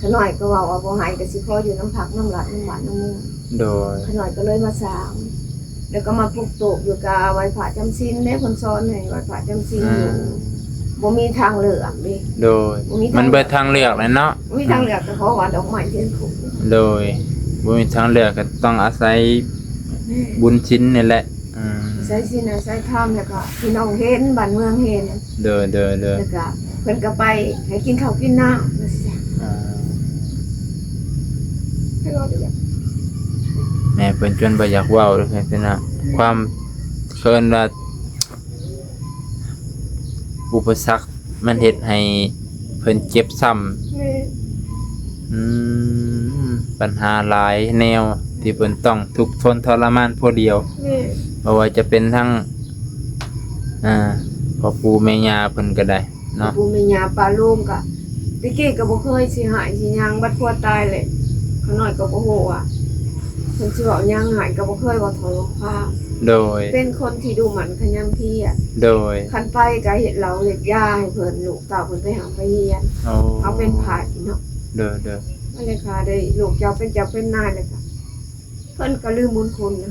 ຂະນ້ອຍກໍເວົ້າວ່າບໍ່ໃຫ້ ກໍຊິຂໍຢູ່ນຳພັກນຳລັດນຳບ້ານນຳເມືອງ ໂດຍ ຂະນ້ອຍກໍເລີຍມາສ້າງ ແລ້ວກໍມາປຸກໂຕບຢູ່ກະໄຫວ້ພະຈຳສິນເດ້ ເພິ່ນສອນໃຫ້ໄຫວ້ພະຈຳສິນຢູ່ ອືມ ບໍ່ມີທາງເລືອກເດ້ ໂດຍ ບໍ່ມີທາງເລືອກ ມັນເບິດທາງເລືອກແລ້ວເນາະ ບໍ່ມີທາງເລືອກ ອືມ ກໍຂໍວ່າດອກໄມ້ທຽນທູບ ໂດຍ ບໍ່ມີທາງເລືອກກໍຕ້ອງອາໄສ ແມ່ນ ບຸນສິນນີ້ແຫຼະ ອືມ ອາໄສສິນອາໄສທຳ ແລ້ວກໍພີ່ນ້ອງເຫັນ ບ້ານເມືອງເຫັນ ໂດຍ ໂດຍ ໂດຍ ແລ້ວກໍເພິ່ນກໍໄປໃຫ້ກິນເຂົ້າກິນນ້ຳ ວ່າຊັ້ນຊະ ອ່າ ໃຫ້ເວົ້າໄດ້ຫຍັງ ແມ່ເພິ່ນຈົນບໍ່ຢາກເວົ້າເລີຍພີ່ນ້ອງ ຄວາມ ເອີ້ນວ່າ ອຸປະສັກ ມັນເຮັດໃຫ້ເພິ່ນເຈັບຊ້ຳ ແມ່ນ ອືມ ປັນຫາຫຼາຍແນວທີ່ເພິ່ນຕ້ອງທຸກທົນທໍລະມານຜູ້ດຽວ ແມ່ນ ບໍ່ວ່າຈະເປັນທັງ ອ່າ ພໍ່ປູ່ແມ່ຍ່າເພິ່ນກໍໄດ້ເນາະ ພໍ່ປູ່ແມ່ຍ່າປ້າລຸງກໍ ແຕ່ກີ້ກໍບໍ່ເຄີຍຊິຮ້າຍຊິຫຍັງ ບັດຜົວຕາຍແລ້ວ ຂ້ານ້ອຍກໍບໍ່ຮູ້ວ່າເພິ່ນຊິເວົ້າຫຍັງ. ຮ້າຍກໍບໍ່ເຄີຍເວົ້າເທົ່າເວົ້າຄວາມ. ໂດຍ ເປັນຄົນທີ່ດຸໝັ່ນຂະຫຍັນພຽນ. ໂດຍ ຄັນໄປກໍເຮັດເຫຼົ້າເຮັດຢາໃຫ້ເພິ່ນ ລູກເຕົ້າເພິ່ນໄປຮ່ຳໄປຮຽນ. ໂອ້ ເຮົາເປັນພາກເນາະ. ໂດຍ ໂດຍ ອັນນີ້ຄ່າໄດ້ລູກເຈົ້າເປັນເຈົ້າເປັນນາຍແລ້ວກໍ ເພິ່ນກໍລືມບຸນຄຸນນະ.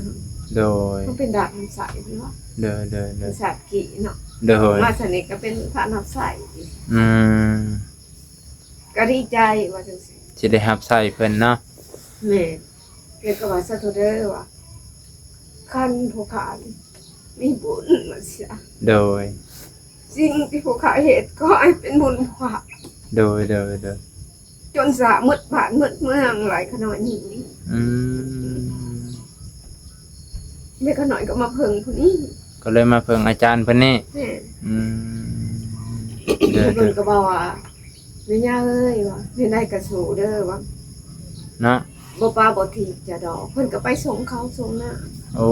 ໂດຍ ເຮົາເປັນດາດຮັບໃຊ້ເພິ່ນວ່າ. ໂດຍ ໂດຍ ໂດຍ ຊາດກີ້ເນາະ. ໂດຍ ມາຊາດນີ້ກໍເປັນພາກຮັບໃຊ້. ອືມ ກໍດີໃຈວ່າຈັ່ງຊີ້ ຊິໄດ້ຮັບໃຊ້ເພິ່ນເນາະ. ແມ່ນ ແລ້ວກໍວ່າສາທຸເດີວ່າ ຄັນຜູ້ຂ້າມີບຸນວ່າຊີ້. ໂດຍ ສິ່ງທີ່ຜູ້ຂ້າເຮັດ ຂໍໃຫ້ເປັນບຸນຜູ້ຂ້າ. ໂດຍ ໂດຍ ໂດຍ ຈົນສະໝົດບ້ານໝົດເມືອງຫຼາຍຂະນ້ອຍນີ້. ອືມ ແມ່ຂະນ້ອຍກໍມາເພິ່ງຜູ້ນີ້ ກໍເລີຍມາເພິ່ງອາຈານເພິ່ນນີ້. ແມ່ນ ອືມ ເພິ່ນກໍບອກວ່າ ແມ່ຍ່າເອີຍວ່າ ເຮັດໃດກໍສູ້ເດີວ່າ ເນາະ ບໍ່ປາບໍ່ຖີບຈະດອກ. ເພິ່ນກໍໄປສົ່ງເຂົ້າສົ່ງນ້ຳ. ໂອ້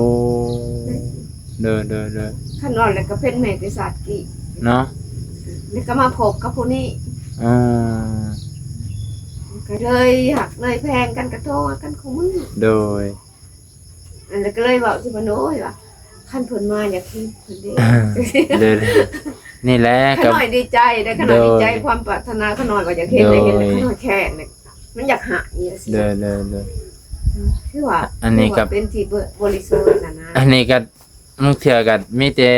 ໂດຍ ໂດຍ ໂດຍ ຄັນເວົ້າແລ້ວກໍເປັນແມ່ແຕ່ຊາດກີ້ເນາະ ແລ້ວກໍມາພົບກັບຜູ້ນີ້. ອືມ ກໍເລີຍຮັກເລີຍແພງກັນ ກໍໂທຫາກັນຄູ່ມື້. ໂດຍ ອັນນັ້ນກໍເລີຍເວົ້າຊິວ່າ ໂອ້ຍວ່າ ຄັນເພິ່ນມາຢາກເຫັນເພິ່ນເດ້. ເດີ ນີ້ແຫຼະ ຂ້ານ້ອຍດີໃຈເດ້ ຂ້ານ້ອຍດີໃຈ. ໂດຍ ຄວາມປາດຖະໜາຂ້ານ້ອຍວ່າຢາກເຫັນ ໂດຍ ໄດ້ເຫັນ ຂ້ານ້ອຍແຄ້ນເດ້ ມັນຢາກຫາຍຈັ່ງຊີ້. ໂດຍ ໂດຍ ໂດຍ ຄືວ່າ ອັນນີ້ກໍ ຄືວ່າເປັນທີ່ບໍ ບໍລິສຸດຫັ້ນນະ. ອັນນີ້ກໍ ບາງເທື່ອກໍມີແຕ່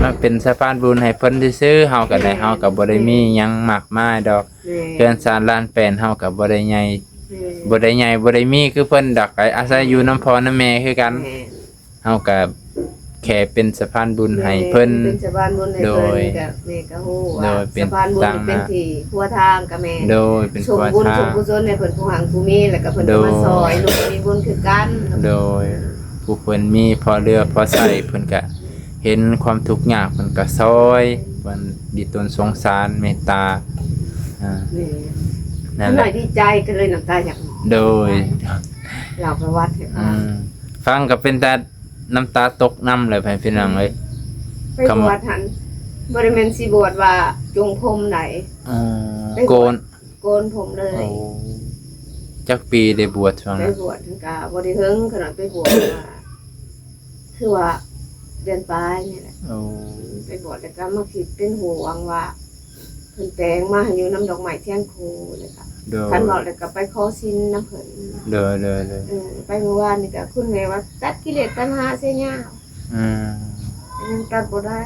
ມາເປັນສະພານບຸນໃຫ້ເພິ່ນຊື່ໆ ເຮົາກໍໄດ້ ແມ່ນ ເຮົາກໍບໍ່ໄດ້ມີຫຍັງມາກມາຍດອກ. ແມ່ນ ເຮືອນຊານລານແປນເຮົາກໍບໍ່ໄດ້ໃຫຍ່ ແມ່ນ ບໍ່ໄດ້ໃຫຍ່ ບໍ່ໄດ້ມີຄືເພິ່ນດອກ ກໍອາໄສຢູ່ນຳພໍ່ນຳແມ່ຄືກັນ. ແມ່ນ ເຮົາກໍແຄ່ເປັນສະພານບຸນໃຫ້ເພິ່ນ. ແມ່ນ ເປັນສະພານບຸນໃຫ້ເພິ່ນ. ໂດຍ ກໍແມ່ກໍຮູ້ວ່າ ໂດຍ ເປັນສະພານບຸນ ສະພານບຸນນີ້ເປັນທີ່ຄົວທາງກໍແມ່ນ. ໂດຍ ເປັນຄົວທາງ ສົມບຸນສົມກຸສົນໃຫ້ເພິ່ນຜູ້ຮັ່ງຜູ້ມີ ແລ້ວກໍເພິ່ນກໍມາ ໂດຍ ຊ່ອຍລູກມີບຸນຄືກັນ. ໂດຍ ຜູ້ເພິ່ນມີພໍເຫຼືອພໍໃຊ້ ເພິ່ນກະເຫັນຄວາມທຸກຍາກ ເພິ່ນກະຊ່ອຍ ເພິ່ນດີຕົນສົງສານເມດຕາ. ອາ ແມ່ນ ນັ້ນແຫຼະ ນ້ອຍດີໃຈກໍເລີຍນ້ຳຕາຢາກອອກ. ໂດຍ ເລົ່າປະຫວັດໃຫ້ຟັງ. ອືມ ຟັງກໍເປັນຕານ້ຳຕາຕົກນຳແຫຼະ ພີ່ນ້ອງເອີຍ. ໄປບວດຫັ້ນ ບໍ່ໄດ້ແມ່ນຊິບວດວ່າຈົງຜົມໃດ. ອໍ ໄປບວດ ໂກນ ໂກນຜົມເລີຍ. ໂອ້ ຈັກປີໄດ້ບວດຊ່ວງນັ້ນ? ໄປບວດກະບໍ່ໄດ້ເຫິງ ຂະນ້ອຍໄປບວດກະ ຄືວ່າເດືອນປາຍນີ້ແຫຼະ. ໂອ້ ໄປບວດແລ້ວກະມາຄິດເປັນຫ່ວງວ່າ ເພິ່ນແປງມາໃຫ້ຢູ່ນຳດອກໄມ້ທຽນຄູ່ ແລ້ວກະ ໂດຍ ຄັນເວົ້າແລ້ວກະໄປຂໍສິນນຳເພິ່ນ. ໂດຍ ໂດຍ ໂດຍ ເອີ ໄປມື້ວານນີ້ກະຄຸນແມ່ວ່າຕັດກິເລດຕັນຫາເສຍຍາ. ອືມ ຍັງຕັດບໍ່ໄດ້.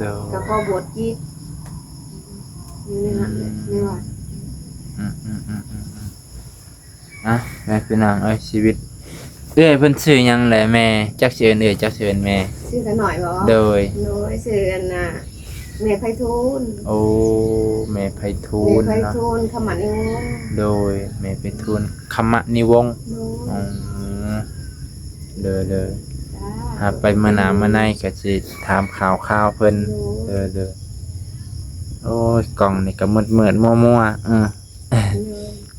ໂດຍ ກໍຂໍບວດຈິດຢູ່ໃນນັ້ນແຫຼະ ອືມ ໃນວັດ. ອືມໆໆໆ ອ່ະ ແມ່ພີ່ນ້ອງເອີຍ ຊີວິດ. ເອື້ອຍເພິ່ນຊື່ຫຍັງແຫຼະແມ່? ຈັກຊິເອີ້ນເອື້ອຍ ຈັກຊິເອີ້ນແມ່. ຊື່ຂະນ້ອຍບໍ? ໂດຍ ໂດຍ ຊື່ອັນນ່າ ແມ່ໄພທູນ. ໂອ້ ແມ່ໄພທູນ ແມ່ໄພທູນ ເນາະ ຄຳມະນິວົງ. ໂດຍ ແມ່ໄພທູນ ຄຳມະນິວົງ. ໂດຍ ອືມ ເດີໆ ຖ້າໄປມື້ໜ້າມື້ໃນກໍຊິຖາມຂ່າວຄາວເພິ່ນ. ເດີໆ ໂອ້ຍ ກ້ອງນີ້ກໍມືດໆມົວໆ ເອີ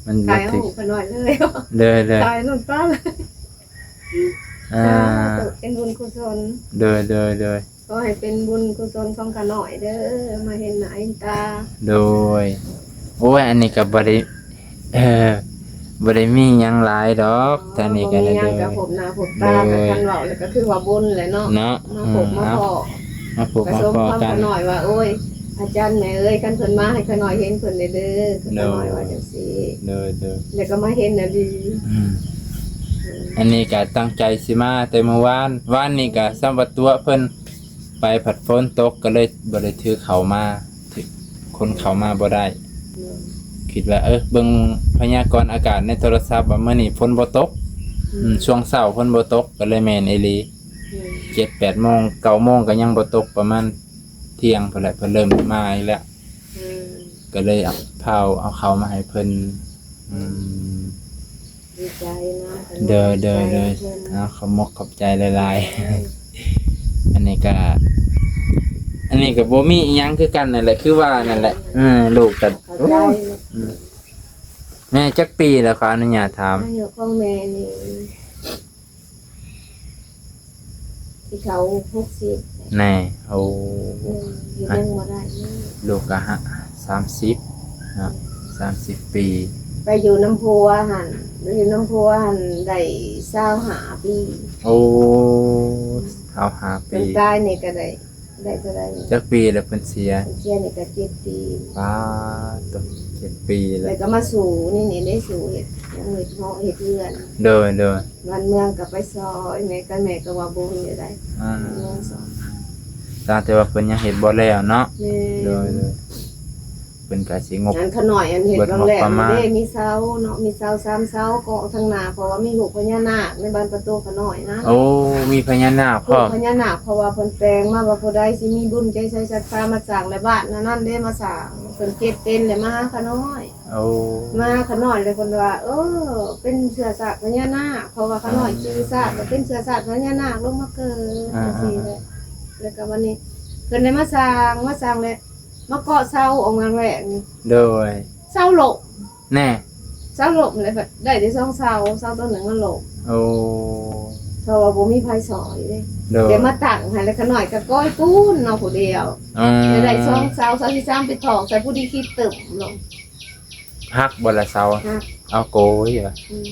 ມັນບໍ່ຖືກ ເດີໆ ຂາຍນ້ຳຕາເລີຍ ອ່າ ເປັນບຸນກຸສົນ. ເດີໆໆ ຂໍໃຫ້ເປັນບຸນກຸສົນຂອງຂ້ານ້ອຍເດີ ມາເຫັນໜ້າເຫັນຕາ. ໂດຍ ໂອ້ຍ ອັນນີ້ກໍບໍ່ໄດ້ ເອີ ບໍ່ໄດ້ມີຫຍັງຫຼາຍດອກ. ອໍ ທາງນີ້ກໍ ບໍ່ມີຫຍັງ ເດີ ກໍພົບໜ້າພົບຕາ ໂດຍ ກໍຄັນເວົ້າແລ້ວກໍຄືວ່າບຸນແຫຼະເນາະ ເນາະ ມາພົບ ອືມ ມາພໍ້ ມາພົບມາພໍ້ກັນ. ຂ້ານ້ອຍວ່າ ໂອ້ຍ ອາຈານແມ່ເອີຍ ຄັນເພິ່ນມາໃຫ້ຂ້ານ້ອຍເຫັນເພິ່ນແດ່ເດີ ຂ້ານ້ອຍວ່າຈັ່ງຊີ້. ໂດຍໆ ແລ້ວກໍມາເຫັນນະດີ. ອືມ ເອີ ອັນນີ້ກໍຕັ້ງໃຈຊິມາແຕ່ມື້ວານ ວານນີ້ກໍສ່ຳວ່າຕົວະເພິ່ນ ໄປພັດຝົນຕົກກໍເລີຍບໍ່ໄດ້ຖືເຂົ້າມາ ຖື ຂົນເຂົ້າມາບໍ່ໄດ້. ໂດຍ ຄິດວ່າ ເອີ ເບິ່ງພະຍາກອນອາກາດໃນໂທລະສັບວ່າມື້ນີ້ຝົນບໍ່ຕົກ. ອືມ ອືມ ຊ່ວງເຊົ້າຝົນບໍ່ຕົກ ກໍເລີຍແມ່ນອີ່ຫຼີ. ໂດຍ ເຈັດແປດໂມງ ເກົ້າໂມງກໍຍັງບໍ່ຕົກ ປະມານທ່ຽງພຸ້ນແຫຼະ ເພິ່ນເລີ່ມມາອີກແລ້ວ. ອືມ ກໍເລີຍເອົາ ພາເອົາເຂົ້າມາໃຫ້ເພິ່ນ. ອືມ ດີໃຈນຳ ເດີ ເດີ ເດີ ເນາະ ຂອບມົກຂອບໃຈຫຼາຍໆ. ໂດຍ ອັນນີ້ກະ ອັນນີ້ກະບໍ່ມີອີ່ຫຍັງຄືກັນນັ້ນແຫຼະ ຄືວ່ານັ້ນແຫຼະ. ເອີ ລູກກະ ເຂົ້າໃຈ ໂອ້ຍ ອືມ ແມ່ຈັກປີແລ້ວ ຂໍອະນຸຍາດຖາມ? ອາຍຸຂອງແມ່ນີ້ ຊິເຂົ້າຫົກສິບແລ້ວ ແນ່. ໂອ້ ເອີ ເຮັດຫຍັງບໍ່ໄດ້ເລີຍ. ລູກກະ ສາມສິບເນາະ. ສາມສິບປີ. ໄປຢູ່ນຳຜົວຫັ້ນ ໄປຢູ່ນຳຜົວຫັ້ນໄດ້ຊາວຫ້າປີ. ໂອ້ ຊາວຫ້າປີ. ເພິ່ນຕາຍນີ້ກໍໄດ້ ໄດ້ເທົ່າໃດ? ຈັກປີແລ້ວເພິ່ນເສຍ? ເພິ່ນເສຍນີ້ກໍເຈັດປີ. ປາດໂທ້ ເຈັດປີແລ້ວ. ແລ້ວກໍມາສູ້ນີ້ ນີ້ໄດ້ສູ້ເຮັດ ຍັງເຮັດເຫາະເຮັດເຮືອນ. ໂດຍ ໂດຍ. ບ້ານເມືອງກໍໄປຊ່ອຍ ແມ່ກັບແມ່ກໍວ່າບໍ່ມີໄດ້. ອ່າ ບ້ານເມືອງຊ່ອຍ ຕ່າງແຕ່ວ່າເພິ່ນຍັງເຮັດບໍ່ແລ້ວເນາະ. ແມ່ນ. ໂດຍ ໂດຍ. ເພິ່ນກໍຊິງົບ ອັນຂະນ້ອຍ ອັນເຮັດ ເບິດ ບາງແຫຼ້ວ ງົບປະມານ ເດ້ ມີເສົາເນາະ ມີເສົາສາມເສົາເກາະທາງໜ້າ ເພາະວ່າມີຮູບພະຍານາກໃນບານປະຕູຂະນ້ອຍນະ. ໂອ້ ມີພະຍານາກພ້ອມ. ມີພະຍານາກ ເພາະວ່າເພິ່ນແປງມາວ່າ ຜູ້ໃດຊິມີບຸນໃຈໃສສັດທາມາສ້າງໃນບ້ານນັ້ນເດ້ ມາສ້າງ ເພິ່ນເຮັດເປັນແລ້ວມາຫາຂະນ້ອຍ. ໂອ້ ມາຫາຂະນ້ອຍ ແລ້ວເພິ່ນວ່າ ເອີ ເປັນເຊື້ອຊາດພະຍານາກ ເພາະວ່າຂະນ້ອຍ ອ່າ ຈື່ຊາດ ກໍເປັນເຊື້ອຊາດພະຍານາກລົງມາເກີດ ອ່າ ຈັ່ງຊີ້ແຫຼະ. ອ່າ ແລ້ວກໍບັດນີ້ເພິ່ນໄດ້ມາສ້າງ ມາສ້າງແລ້ວ ມາເກາະເສົາອອກມາແລກນີ້. ໂດຍ. ເສົາລົ້ມ. ແນ່. ເສົາລົ້ມແລ້ວບັດໄດ້ແຕ່ສອງເສົາ ເສົາຕົວໜຶ່ງມັນລົ້ມ. ໂອ້ ເພາະວ່າບໍ່ມີໃຜຊ່ອຍເດ້. ໂດຍ. ແຕ່ມາຕັ້ງໃຫ້ແລ້ວ ຂະນ້ອຍກໍກ້ອຍປູນເນາະຜູ້ດຽວ. ອໍ ແລ້ວໄດ້ສອງເສົາ ເສົາທີສາມໄປຖອກໃສ່ຜູ້ດີຄິດຕຶ້ມລົງ. ຫັກບໍ່ລະເສົາ? ຫັກ. ເອົາໂກຍວ່າ ອືມ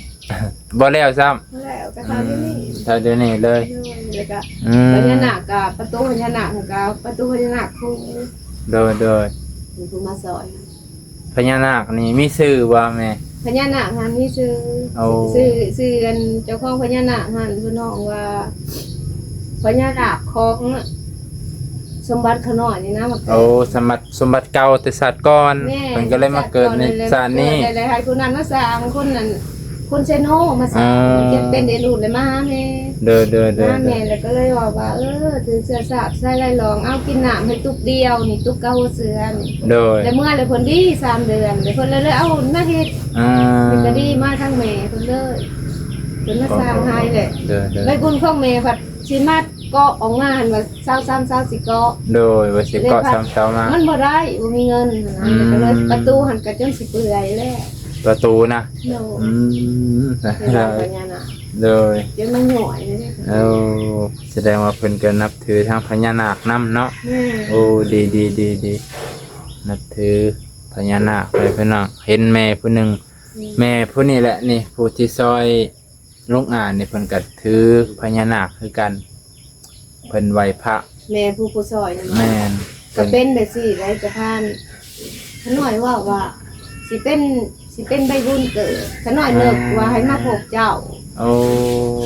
ບໍ່ແລ້ວຊ້ຳ. ບໍ່ແລ້ວ ກໍເທົ່າດຽວນີ້ ອືມ ເທົ່າດຽວນີ້ເລີຍ. ໂດຍ. ແລ້ວກໍ ອືມ ພະຍານາກກໍ ປະຕູພະຍານາກກໍ ປະຕູພະຍານາກຄູ. ໂດຍ ໂດຍ. ມີຜູ້ມາຊ່ອຍ. ພະຍານາກນີ້ມີຊື່ບໍ່ແມ່? ພະຍານາກຫັ້ນມີຊື່. ໂອ້ ຊື່ ຊື່ອັນເຈົ້າຂອງພະຍານາກຫັ້ນ ເພິ່ນຮ້ອງວ່າ ພະຍານາກຂອງສົມບັດຂະນ້ອຍນີ້ນະ. ໂອ້ ສົມບັດ ສົມບັດເກົ່າແຕ່ຊາດກ່ອນ. ແມ່ນ. ເພິ່ນກໍເລີຍມາເກີດໃນຊາດນີ້ ແລ້ວໃຫ້ຄົນນັ້ນມາສ້າງ ຄົນນັ້ນ ຄົນເຊໂນມາສ້າງ. ອໍ ເຮັດເປັນໄດ້ລູກໄດ້ມາຫາແມ່. ໂດຍ ໂດຍ ໂດຍ ມາຫາແມ່ ໂດຍ. ແລ້ວກໍເລີຍເວົ້າວ່າ ເອີ ຖືກເຊື້ອຊາດໃສ່ໄລ່ຫຼອງ ເອົາກິນນ້ຳໃຫ້ຕຸກດຽວນີ້ ຕຸກເກົ່າເສືອນີ້. ໂດຍ. ແລ້ວເມື່ອແລ້ວເພິ່ນດີສາມເດືອນ ແລ້ວເພິ່ນເລີຍເອົາມາເຮັດ. ອ່າ ມັນກໍດີມາທາງແມ່ເພິ່ນເລີຍ ເພິ່ນມາສ້າງໃຫ້ແຫຼະ. ໂດຍ ໂດຍ. ໃບບຸນຂອງແມ່ພັດຊິມາເກາະອອກມາຫັ້ນວ່າ ຊາວສາມ ຊາວສີ່ເກາະ. ໂດຍ. ວ່າຊິເກາະ ແລ້ວພັດ ຊາມເສົາມາ ມັນບໍ່ໄດ້ ບໍ່ມີເງິນຫັ້ນນະ. ອືມ. ແລ້ວກໍເລີຍປະຕູຫັ້ນກໍຈົນຊິເປື່ອຍແລ້ວ ປະຕູນະ. ໂດຍ. ອືມ ເວລາພະຍານາກ. ໂດຍ. ຈົນມັນຫຍ້ອຍເລີຍ. ໂອ້ ສະແດງວ່າເພິ່ນກໍນັບຖືທາງພະຍານາກນຳເນາະ. ແມ່ນ. ໂອ້ ດີໆໆໆ ນັບຖືພະຍານາກໄປພີ່ນ້ອງ. ເຫັນແມ່ຜູ້ໜຶ່ງ ອືມ ແມ່ຜູ້ນີ້ແຫຼະນີ້ ຜູ້ທີ່ຊ່ອຍລຸງອານນີ້ ເພິ່ນກໍຖືພະຍານາກຄືກັນ ເພິ່ນໄຫວ້ພະ. ແມ່ຜູ້ ຜູ້ຊ່ອຍນັ້ນ. ແມ່ນ. ກໍເປັນແບບຊີ້ໄດ໋ ຈະຜ່ານ ຂະນ້ອຍເວົ້າວ່າ ຊິເປັນ ຊິເປັນໃບບຸນເກີດ ຂະນ້ອຍນຶກ ອ່າ ວ່າໃຫ້ມາພົບເຈົ້າ. ໂອ້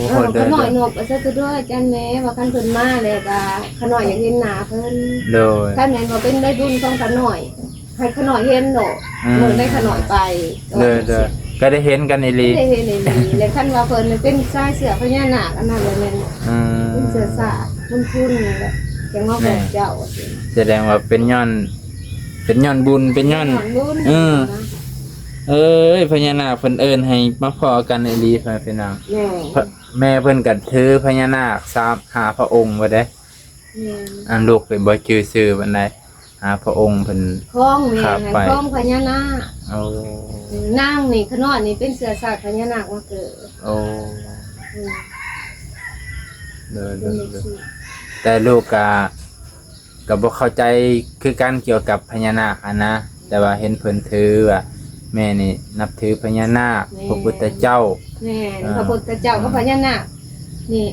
ເອີ ໂດຍ ຂະນ້ອຍ ໂດຍ ນົບວ່າ ສາທຸເດີອາຈານແມ່ ວ່າຄັນເພິ່ນມາແລ້ວກະ ຂະນ້ອຍຢາກເຫັນໜ້າເພິ່ນ. ໂດຍ. ຄັນແມ່ນວ່າເປັນໃບບຸນຂອງຂະນ້ອຍ ໃຫ້ຂະນ້ອຍເຫັນໂລດ. ອືມ. ເມື່ອໃດຂະນ້ອຍໄປ. ໂດຍ ໂດຍ. ກໍໄດ້ເຫັນກັນອີ່ຫຼີ. ໄດ້ເຫັນອີ່ຫຼີ. ແລະ ຄັນວ່າເພິ່ນເປັນສາຍເຊື້ອພະຍານາກ ອັນນັ້ນແຫຼະແມ່ນ ອືມ ເປັນເຊື້ອຊາດບຸນຄຸນແຫຼະ ຈັ່ງມາພົບເຈົ້າ. ແມ່ນ. ສະແດງວ່າເປັນຍ້ອນ ເປັນຍ້ອນບຸນ ເປັນຍ້ອນ ເປັນຍ້ອນບຸນ. ເອີ ເອີຍ ພະຍານາກເພິ່ນເອີ້ນໃຫ້ມາພໍ້ກັນອີ່ຫຼີ ພໍ່ແມ່ພີ່ນ້ອງ. ແມ່ນ. ພະ ແມ່ເພິ່ນກໍຖືພະຍານາກສາມ ຫ້າພະອົງວ່າເດ້. ແມ່ນ. ອັນລູກກໍບໍ່ຈື່ຊື່ປານໃດ ຫາພະອົງເພິ່ນ ຂອງແມ່ ຂາບໄປ ຂອງພະຍານາກ. ໂອ້ ນາງນີ້ ຂະນ້ອຍນີ້ເປັນເຊື້ອຊາດພະຍານາກມາເກີດ. ໂອ້ ອືມ ໂດຍ ໂດຍ ໂດຍ. ແຕ່ລູກກະ ກະບໍ່ເຂົ້າໃຈຄືກັນກ່ຽວກັບພະຍານາກຫັ້ນນະ ແຕ່ວ່າເຫັນເພິ່ນຖືວ່າ ແມ່ນີ້ນັບຖືພະຍານາກ ແມ່ນ ພະພຸດທະເຈົ້າ. ແມ່ນ. ອ່າ ພະພຸດທະເຈົ້າກັບພະຍານາກນີ້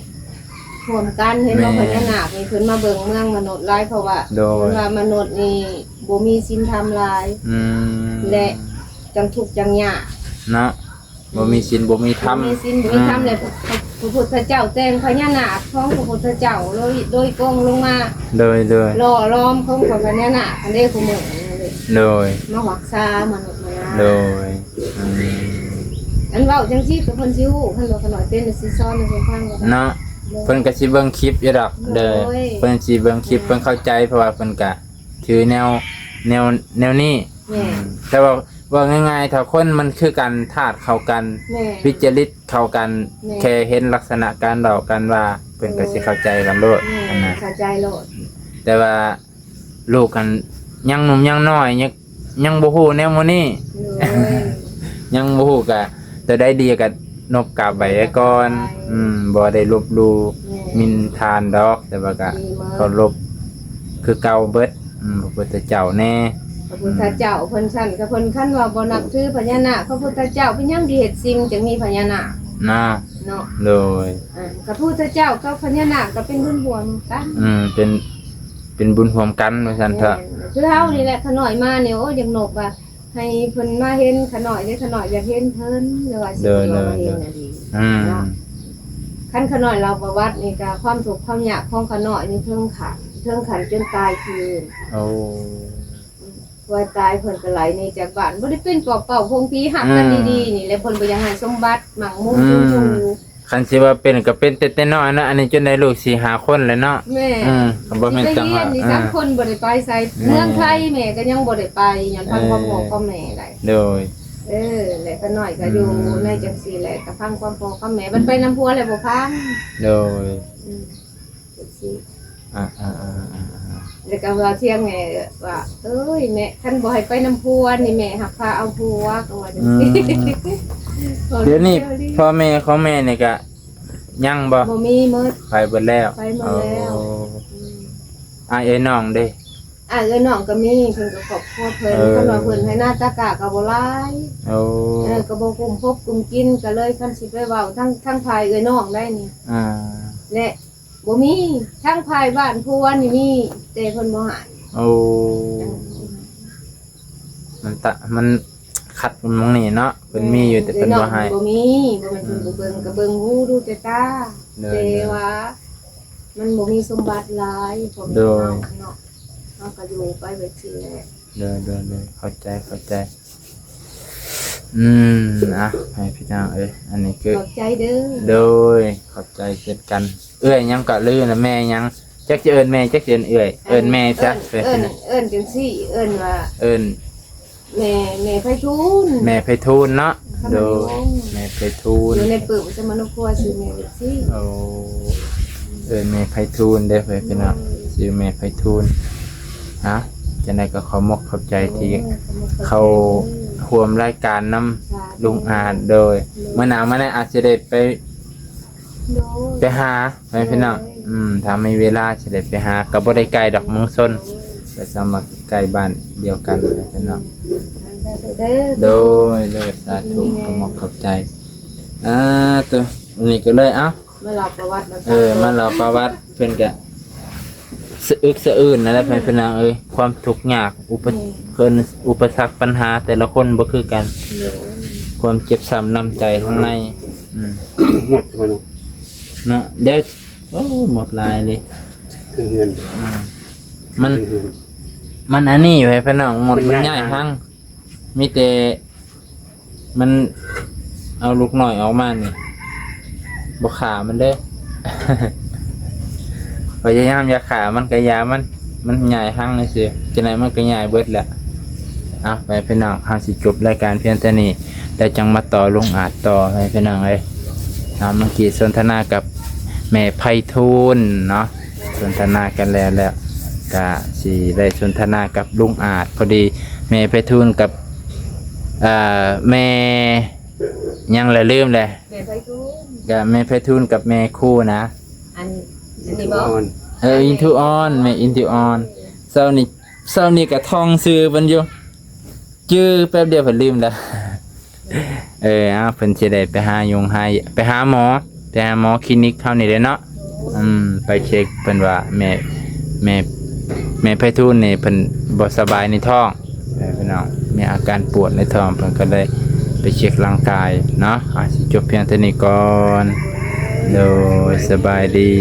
ຮ່ວມກັນ. ເຫັນວ່າ ແມ່ນ ພະຍານາກນີ້ເພິ່ນມາເບິ່ງເມືອງມະນຸດຫຼາຍ ເພາະວ່າ ໂດຍ ເພິ່ນວ່າມະນຸດນີ້ບໍ່ມີສິນທຳຫຼາຍ. ອືມ. ແລະ ຈັ່ງທຸກຈັ່ງຍາກເນາະ. ອືມ. ບໍ່ມີສິນບໍ່ມີທຳ ບໍ່ມີສິນບໍ່ມີທຳ. ອືມ. ແລະ ພະ ພະພຸດທະເຈົ້າແຕ່ງພະຍານາກຂອງພະພຸດທະເຈົ້າໂດຍ ໂດຍກົງລົງມາ. ໂດຍ ໂດຍ. ຫຼໍ່ຫຼອມຂອງພະຍານາກຫັ້ນເດ້ ຜູ້ເມືອງຫັ້ນເດ້. ໂດຍ. ມາຮັກສາມະນຸດມະນາ. ໂດຍ. ອືມ. ອັນເວົ້າຈັ່ງຊີ້ກໍເພິ່ນຊິຮູ້ ຄັນວ່າຂະນ້ອຍເປັນຊິສອນໃຫ້ເພິ່ນຟັງກໍໄດ້ເນາະ. ໂດຍ. ເພິ່ນກໍຊິເບິ່ງຄລິບຢູ່ດອກ. ໂດຍ. ໂດຍ. ເພິ່ນຊິເບິ່ງຄລິບ ແມ່ນ ເພິ່ນເຂົ້າໃຈ ເພາະວ່າເພິ່ນກະຖືແນວ ແນວ ແນວນີ້. ແມ່ນ. ອືມ. ແຕ່ວ່າ ເວົ້າງ່າຍໆ ຖ້າຄົນມັນຄືກັນ ທາດເຂົ້າກັນ ແມ່ນ ວິຈະລິດເຂົ້າກັນ ແມ່ນ ແຄ່ເຫັນລັກສະນະການເວົ້າກັນວ່າ ເພິ່ນກໍຊິເຂົ້າໃຈກັນໂລດ. ແມ່ນ. ຫັ້ນນະ ເຂົ້າໃຈໂລດ. ແຕ່ວ່າ ລູກຫັ້ນຍັງໜຸ່ມຍັງນ້ອຍ ຍັງ ຍັງບໍ່ຮູ້ແນວໝູ່ນີ້. ໂດຍ. ຍັງບໍ່ຮູ້ ກະຕົວໃດດີກະນົບກາບໄຫວ້ໄວ້ກ່ອນ. ອືມ. ບໍ່ໄດ້ລົບຫຼູ່ ແມ່ນ ໝິ່ນທ່ານດອກ ແຕ່ວ່າກະ ດີມາກ ເຄົາລົບຄືເກົ່າເບິດ. ອືມ. ພະພຸດທະເຈົ້າແດ່ ພະພຸດທະເຈົ້າເພິ່ນຊັ້ນ ກໍເພິ່ນ ຄັນວ່າບໍ່ນັບຖືພະຍານາກ ພະພຸດທະເຈົ້າເປັນຫຍັງທີ່ເຮັດຊິງຈຶ່ງມີພະຍານາກ ນະ ເນາະ ໂດຍ ອ່າ ພະພຸດທະເຈົ້າກັບພະຍານາກກໍເປັນບຸນຮ່ວມກັນ ອືມ ເປັນ ເປັນບຸນຮ່ວມກັນວ່າຊັ້ນເຖາະ ແມ່ນ ຄືເຮົານີ້ແຫຼະ ຂະນ້ອຍມານີ້ ໂອ້ຍ ຢາກນົບວ່າ ໃຫ້ເພິ່ນມາເຫັນຂະນ້ອຍເດ້ ຂະນ້ອຍຢາກເຫັນເພິ່ນ ຫຼືວ່າຊິ ໂດຍ ເພິ່ນວ່າມາເຫັນ ໂດຍ ອະດີ ອືມ ເນາະ ຄັນຂະນ້ອຍເລົ່າປະຫວັດນີ້ ກະຄວາມທຸກຄວາມຍາກຂອງຂະນ້ອຍນີ້ເຖິງຂັ້ນ ເຖິງຂັ້ນຈົນຕາຍຄືນ ໂອ້ ອືມ ຜົວຕາຍເພິ່ນກໍໄລ່ໜີຈາກບ້ານ ບໍ່ໄດ້ເປັນປົວເປົ້າຜົງຜີ ຮັກກັນ ອືມ ດີໆ ນີ້ແຫຼະ ເພິ່ນບໍ່ຢາກໃຫ້ສົມບັດໝັ້ງໝູນ ອືມ ສູງໆ ຄັນຊິວ່າເປັນກໍເປັນແຕ່ ແຕ່ນ້ອຍເນາະ ອັນນີ້ຈົນໄດ້ລູກສີ່ຫ້າຄົນແລ້ວເນາະ ແມ່ນ ອືມ ກໍບໍ່ແມ່ນ ຊິໄປຮຽນນີ້ ເອີ ສາມຄົນບໍ່ໄດ້ໄປໃສ ແມ່ນ ເມືອງໄທແມ່ກໍຍັງບໍ່ໄດ້ໄປ ຍ້ອນທາງ ເອີ ພໍ່ພໍ່ແມ່ໄດ໋ ໂດຍ ເອີ ແລະຂະນ້ອຍກໍຢູ່ ອືມ ໃນຈັ່ງຊີ້ແຫຼະ ກໍຟັງຄວາມພໍ່ຄວາມແມ່ ບັດໄປນຳຜົວແລ້ວບໍ່ຟັງ ໂດຍ ອືມ ຈັ່ງຊີ້ ອ່າໆໆໆໆ ແລ້ວກໍວ່າທຽງແມ່ວ່າ ເອີຍ ແມ່ ຄັນບໍ່ໃຫ້ໄປນຳຜົວນີ້ ແມ່ຮັກພາເອົາຜົວ ກໍວ່າຈັ່ງຊີ້ ອືມ ດຽວນີ້ພໍ່ແມ່ຂອງແມ່ນີ້ກະຍັງບໍ່? ບໍ່ມີ ໝົດ ໄປເບິດແລ້ວ ໄປໝົດແລ້ວ ໂອ້ ອືມ ອ້າຍເອື້ອຍນ້ອງເດ້? ອ້າຍເອື້ອຍນ້ອງກໍມີ ເພິ່ນກໍຄອບຄົວເພິ່ນ ເອີ ຄັນວ່າເພິ່ນໃຫ້ໜ້າຕາກະກໍບໍ່ຫຼາຍ ໂອ້ ເອີ ກໍບໍ່ກຸ້ມພົບກຸ້ມກິນ ກໍເລີຍ ຄັນຊິໄປເວົ້າທາງ ທາງຝ່າຍເອື້ອຍນ້ອງໄດ໋ນີ້ ອ່າ ແລະ ບໍ່ມີ ທາງຝ່າຍບ້ານຜົວນີ້ມີ ແຕ່ເພິ່ນບໍ່ໃຫ້ ໂອ້ ມັນຕະ ມັນຂັດກັນໝ່ອງນີ້ເນາະ ເພິ່ນມີຢູ່ ແຕ່ເພິ່ນບໍ່ໃຫ້ ບໍ່ມີ ບໍ່ແມ່ນເພິ່ນ ອືມ ບໍ່ເບິ່ງ ກໍເບິ່ງຮູ້ດູແຕ່ຕາ ໂດຍ ແຕ່ວ່າມັນບໍ່ມີສົມບັດຫຼາຍ ໂດຍ ເຮົາເນາະ ເຮົາກໍຢູ່ໄປແບບຊີ້ແຫຼະ ໂດຍໆໆ ເຂົ້າໃຈ ເຂົ້າໃຈ ອືມ ອ່ະ ໃຫ້ພີ່ນ້ອງເອີຍ ອັນນີ້ຄື ຂອບໃຈເດີ ໂດຍ ຂອບໃຈເຊັ່ນກັນ ເອື້ອຍຫຍັງກໍລືນະ ແມ່ຫຍັງ ຈັກຊິເອີ້ນແມ່ ຈັກຊິເອີ້ນເອື້ອຍ ເອີ້ນແມ່ຊະ ເອີ້ນ ເອີ້ນ ເອີ້ນຈັ່ງຊີ້ ເອີ້ນວ່າ ເອີ້ນ ແມ່ ແມ່ໄພທູນ ແມ່ໄພທູນເນາະ ໂດຍ ແມ່ໄພທູນ ຢູ່ໃນປຶ້ມສະມະໂນຄົວຊື່ແມ່ເປັບຊີ ໂອ້ ເອີ້ນແມ່ໄພທູນເດີ ພີ່ນ້ອງ ໂດຍ ຊື່ແມ່ໄພທູນ ເອົາ ຈັ່ງໃດກໍຂອບມົກຂອບໃຈທີ່ ໂອ້ຍ ເຂົ້າຮ່ວມລາຍການນຳ ສາທຸ ລຸງອາດ ໂດຍ ໂດຍ ມື້ໜ້າມາແລ້ວອາດຊິໄດ້ໄປ ໂດຍ ໄປຫາ ໄປພີ່ນ້ອງ ໂດຍ ອືມ ຖ້າມີເວລາຊິໄດ້ໄປຫາ ກໍບໍ່ໄດ້ໄກດອກ ເມືອງຊົນ ໂດຍ ກໍສາມາດໃກ້ບ້ານດຽວກັນ ພີ່ນ້ອງ ເດີ ໂດຍ ໂດຍ ສາທຸ ໂດຍ ຂອບໃຈ ອ່າ ໂຕ ອັນນີ້ກໍເລີຍ ເອົ້າ ມາເລົ່າປະຫວັດນຳ ເອີ ມາເລົ່າປະຫວັດ ເພິ່ນກະ ສະອຶກສະອື້ນນັ້ນແຫຼະ ເອີ ພີ່ນ້ອງເອີຍ ຄວາມທຸກຍາກ ອຸປະ ແມ່ນ ເພິ່ນ ອຸປະສັກປັນຫາແຕ່ລະຄົນບໍ່ຄືກັນ ໂດຍ ຄວາມເຈັບຊ້ຳນ້ຳໃຈຂ້າງໃນ ອືມ ໝົດແລ້ວເນາະ ເນາະ ດຽວ ໂອ້ ໝົດຫຼາຍເລີຍ ຄືເຮືອນ ອືມ ມັນ ຄືເຮືອນ ມັນອັນນີ້ໄວ້ ພີ່ນ້ອງ ໝົດ ມັນ ມັນຍ້າຍຮັງ ມີແຕ່ ມັນເອົາລູກນ້ອຍອອກມານີ້ ບໍ່ຂ້າມັນເດີ ພະຍາຍາມຢ່າຂ້າມັນກະຢ່າມັນ ມັນຍ້າຍຮັງຊື່ໆ ຈັ່ງໃດມັນກະຍ້າຍເບິດແຫຼະ ເອົາ ໄປພີ່ນ້ອງ ເຮົາຊິຈົບລາຍການພຽງເທົ່ານີ້ ແລ້ວຈັ່ງມາຕໍ່ລຸງອາດຕໍ່ ໄປພີ່ນ້ອງເອີຍ ເອົາ ເມື່ອກີ້ສົນທະນາກັບແມ່ໄພທູນເນາະ ສົນທະນາກັນແລ້ວ ແລ້ວກະຊິໄດ້ສົນທະນາກັບລຸງອາດ ພໍດີແມ່ໄພທູນກັບ ເອີ ແມ່ຫຍັງລະ ລືມແລ້ວ ແມ່ໄພທູນ ກະແມ່ໄພທູນກັບແມ່ຄູນະ ອັນ ອັນນີ້ບໍ ອິນທູອອນ ເອີ ອິນທູອອນ ແມ່ອິນທູອອນ ເຊົ້ານີ້ ເຊົ້ານີ້ກະທ່ອງຊື່ເພິ່ນຢູ່ ຈື່ແປັບດຽວເພິ່ນລືມແລ້ວ ເອີ ເອົາ ເພິ່ນຊິໄດ້ໄປຫາຍົງຫາ ໄປຫາໝໍ ໄປຫາໝໍຄລີນິກເຮົານີ້ແຫຼະເນາະ ອືມ ໄປເຊັກເພິ່ນວ່າແມ່ ແມ່ ແມ່ໄພທູນນີ້ເພິ່ນບໍ່ສະບາຍໃນທ້ອງ ເອີ ພີ່ນ້ອງ ມີອາການປວດໃນທ້ອງ ເພິ່ນກໍເລີຍໄປເຊັກຮ່າງກາຍເນາະ ອາ ຊິຈົບພຽງເທົ່ານີ້ກ່ອນ ໂດຍ ສະບາຍດີ.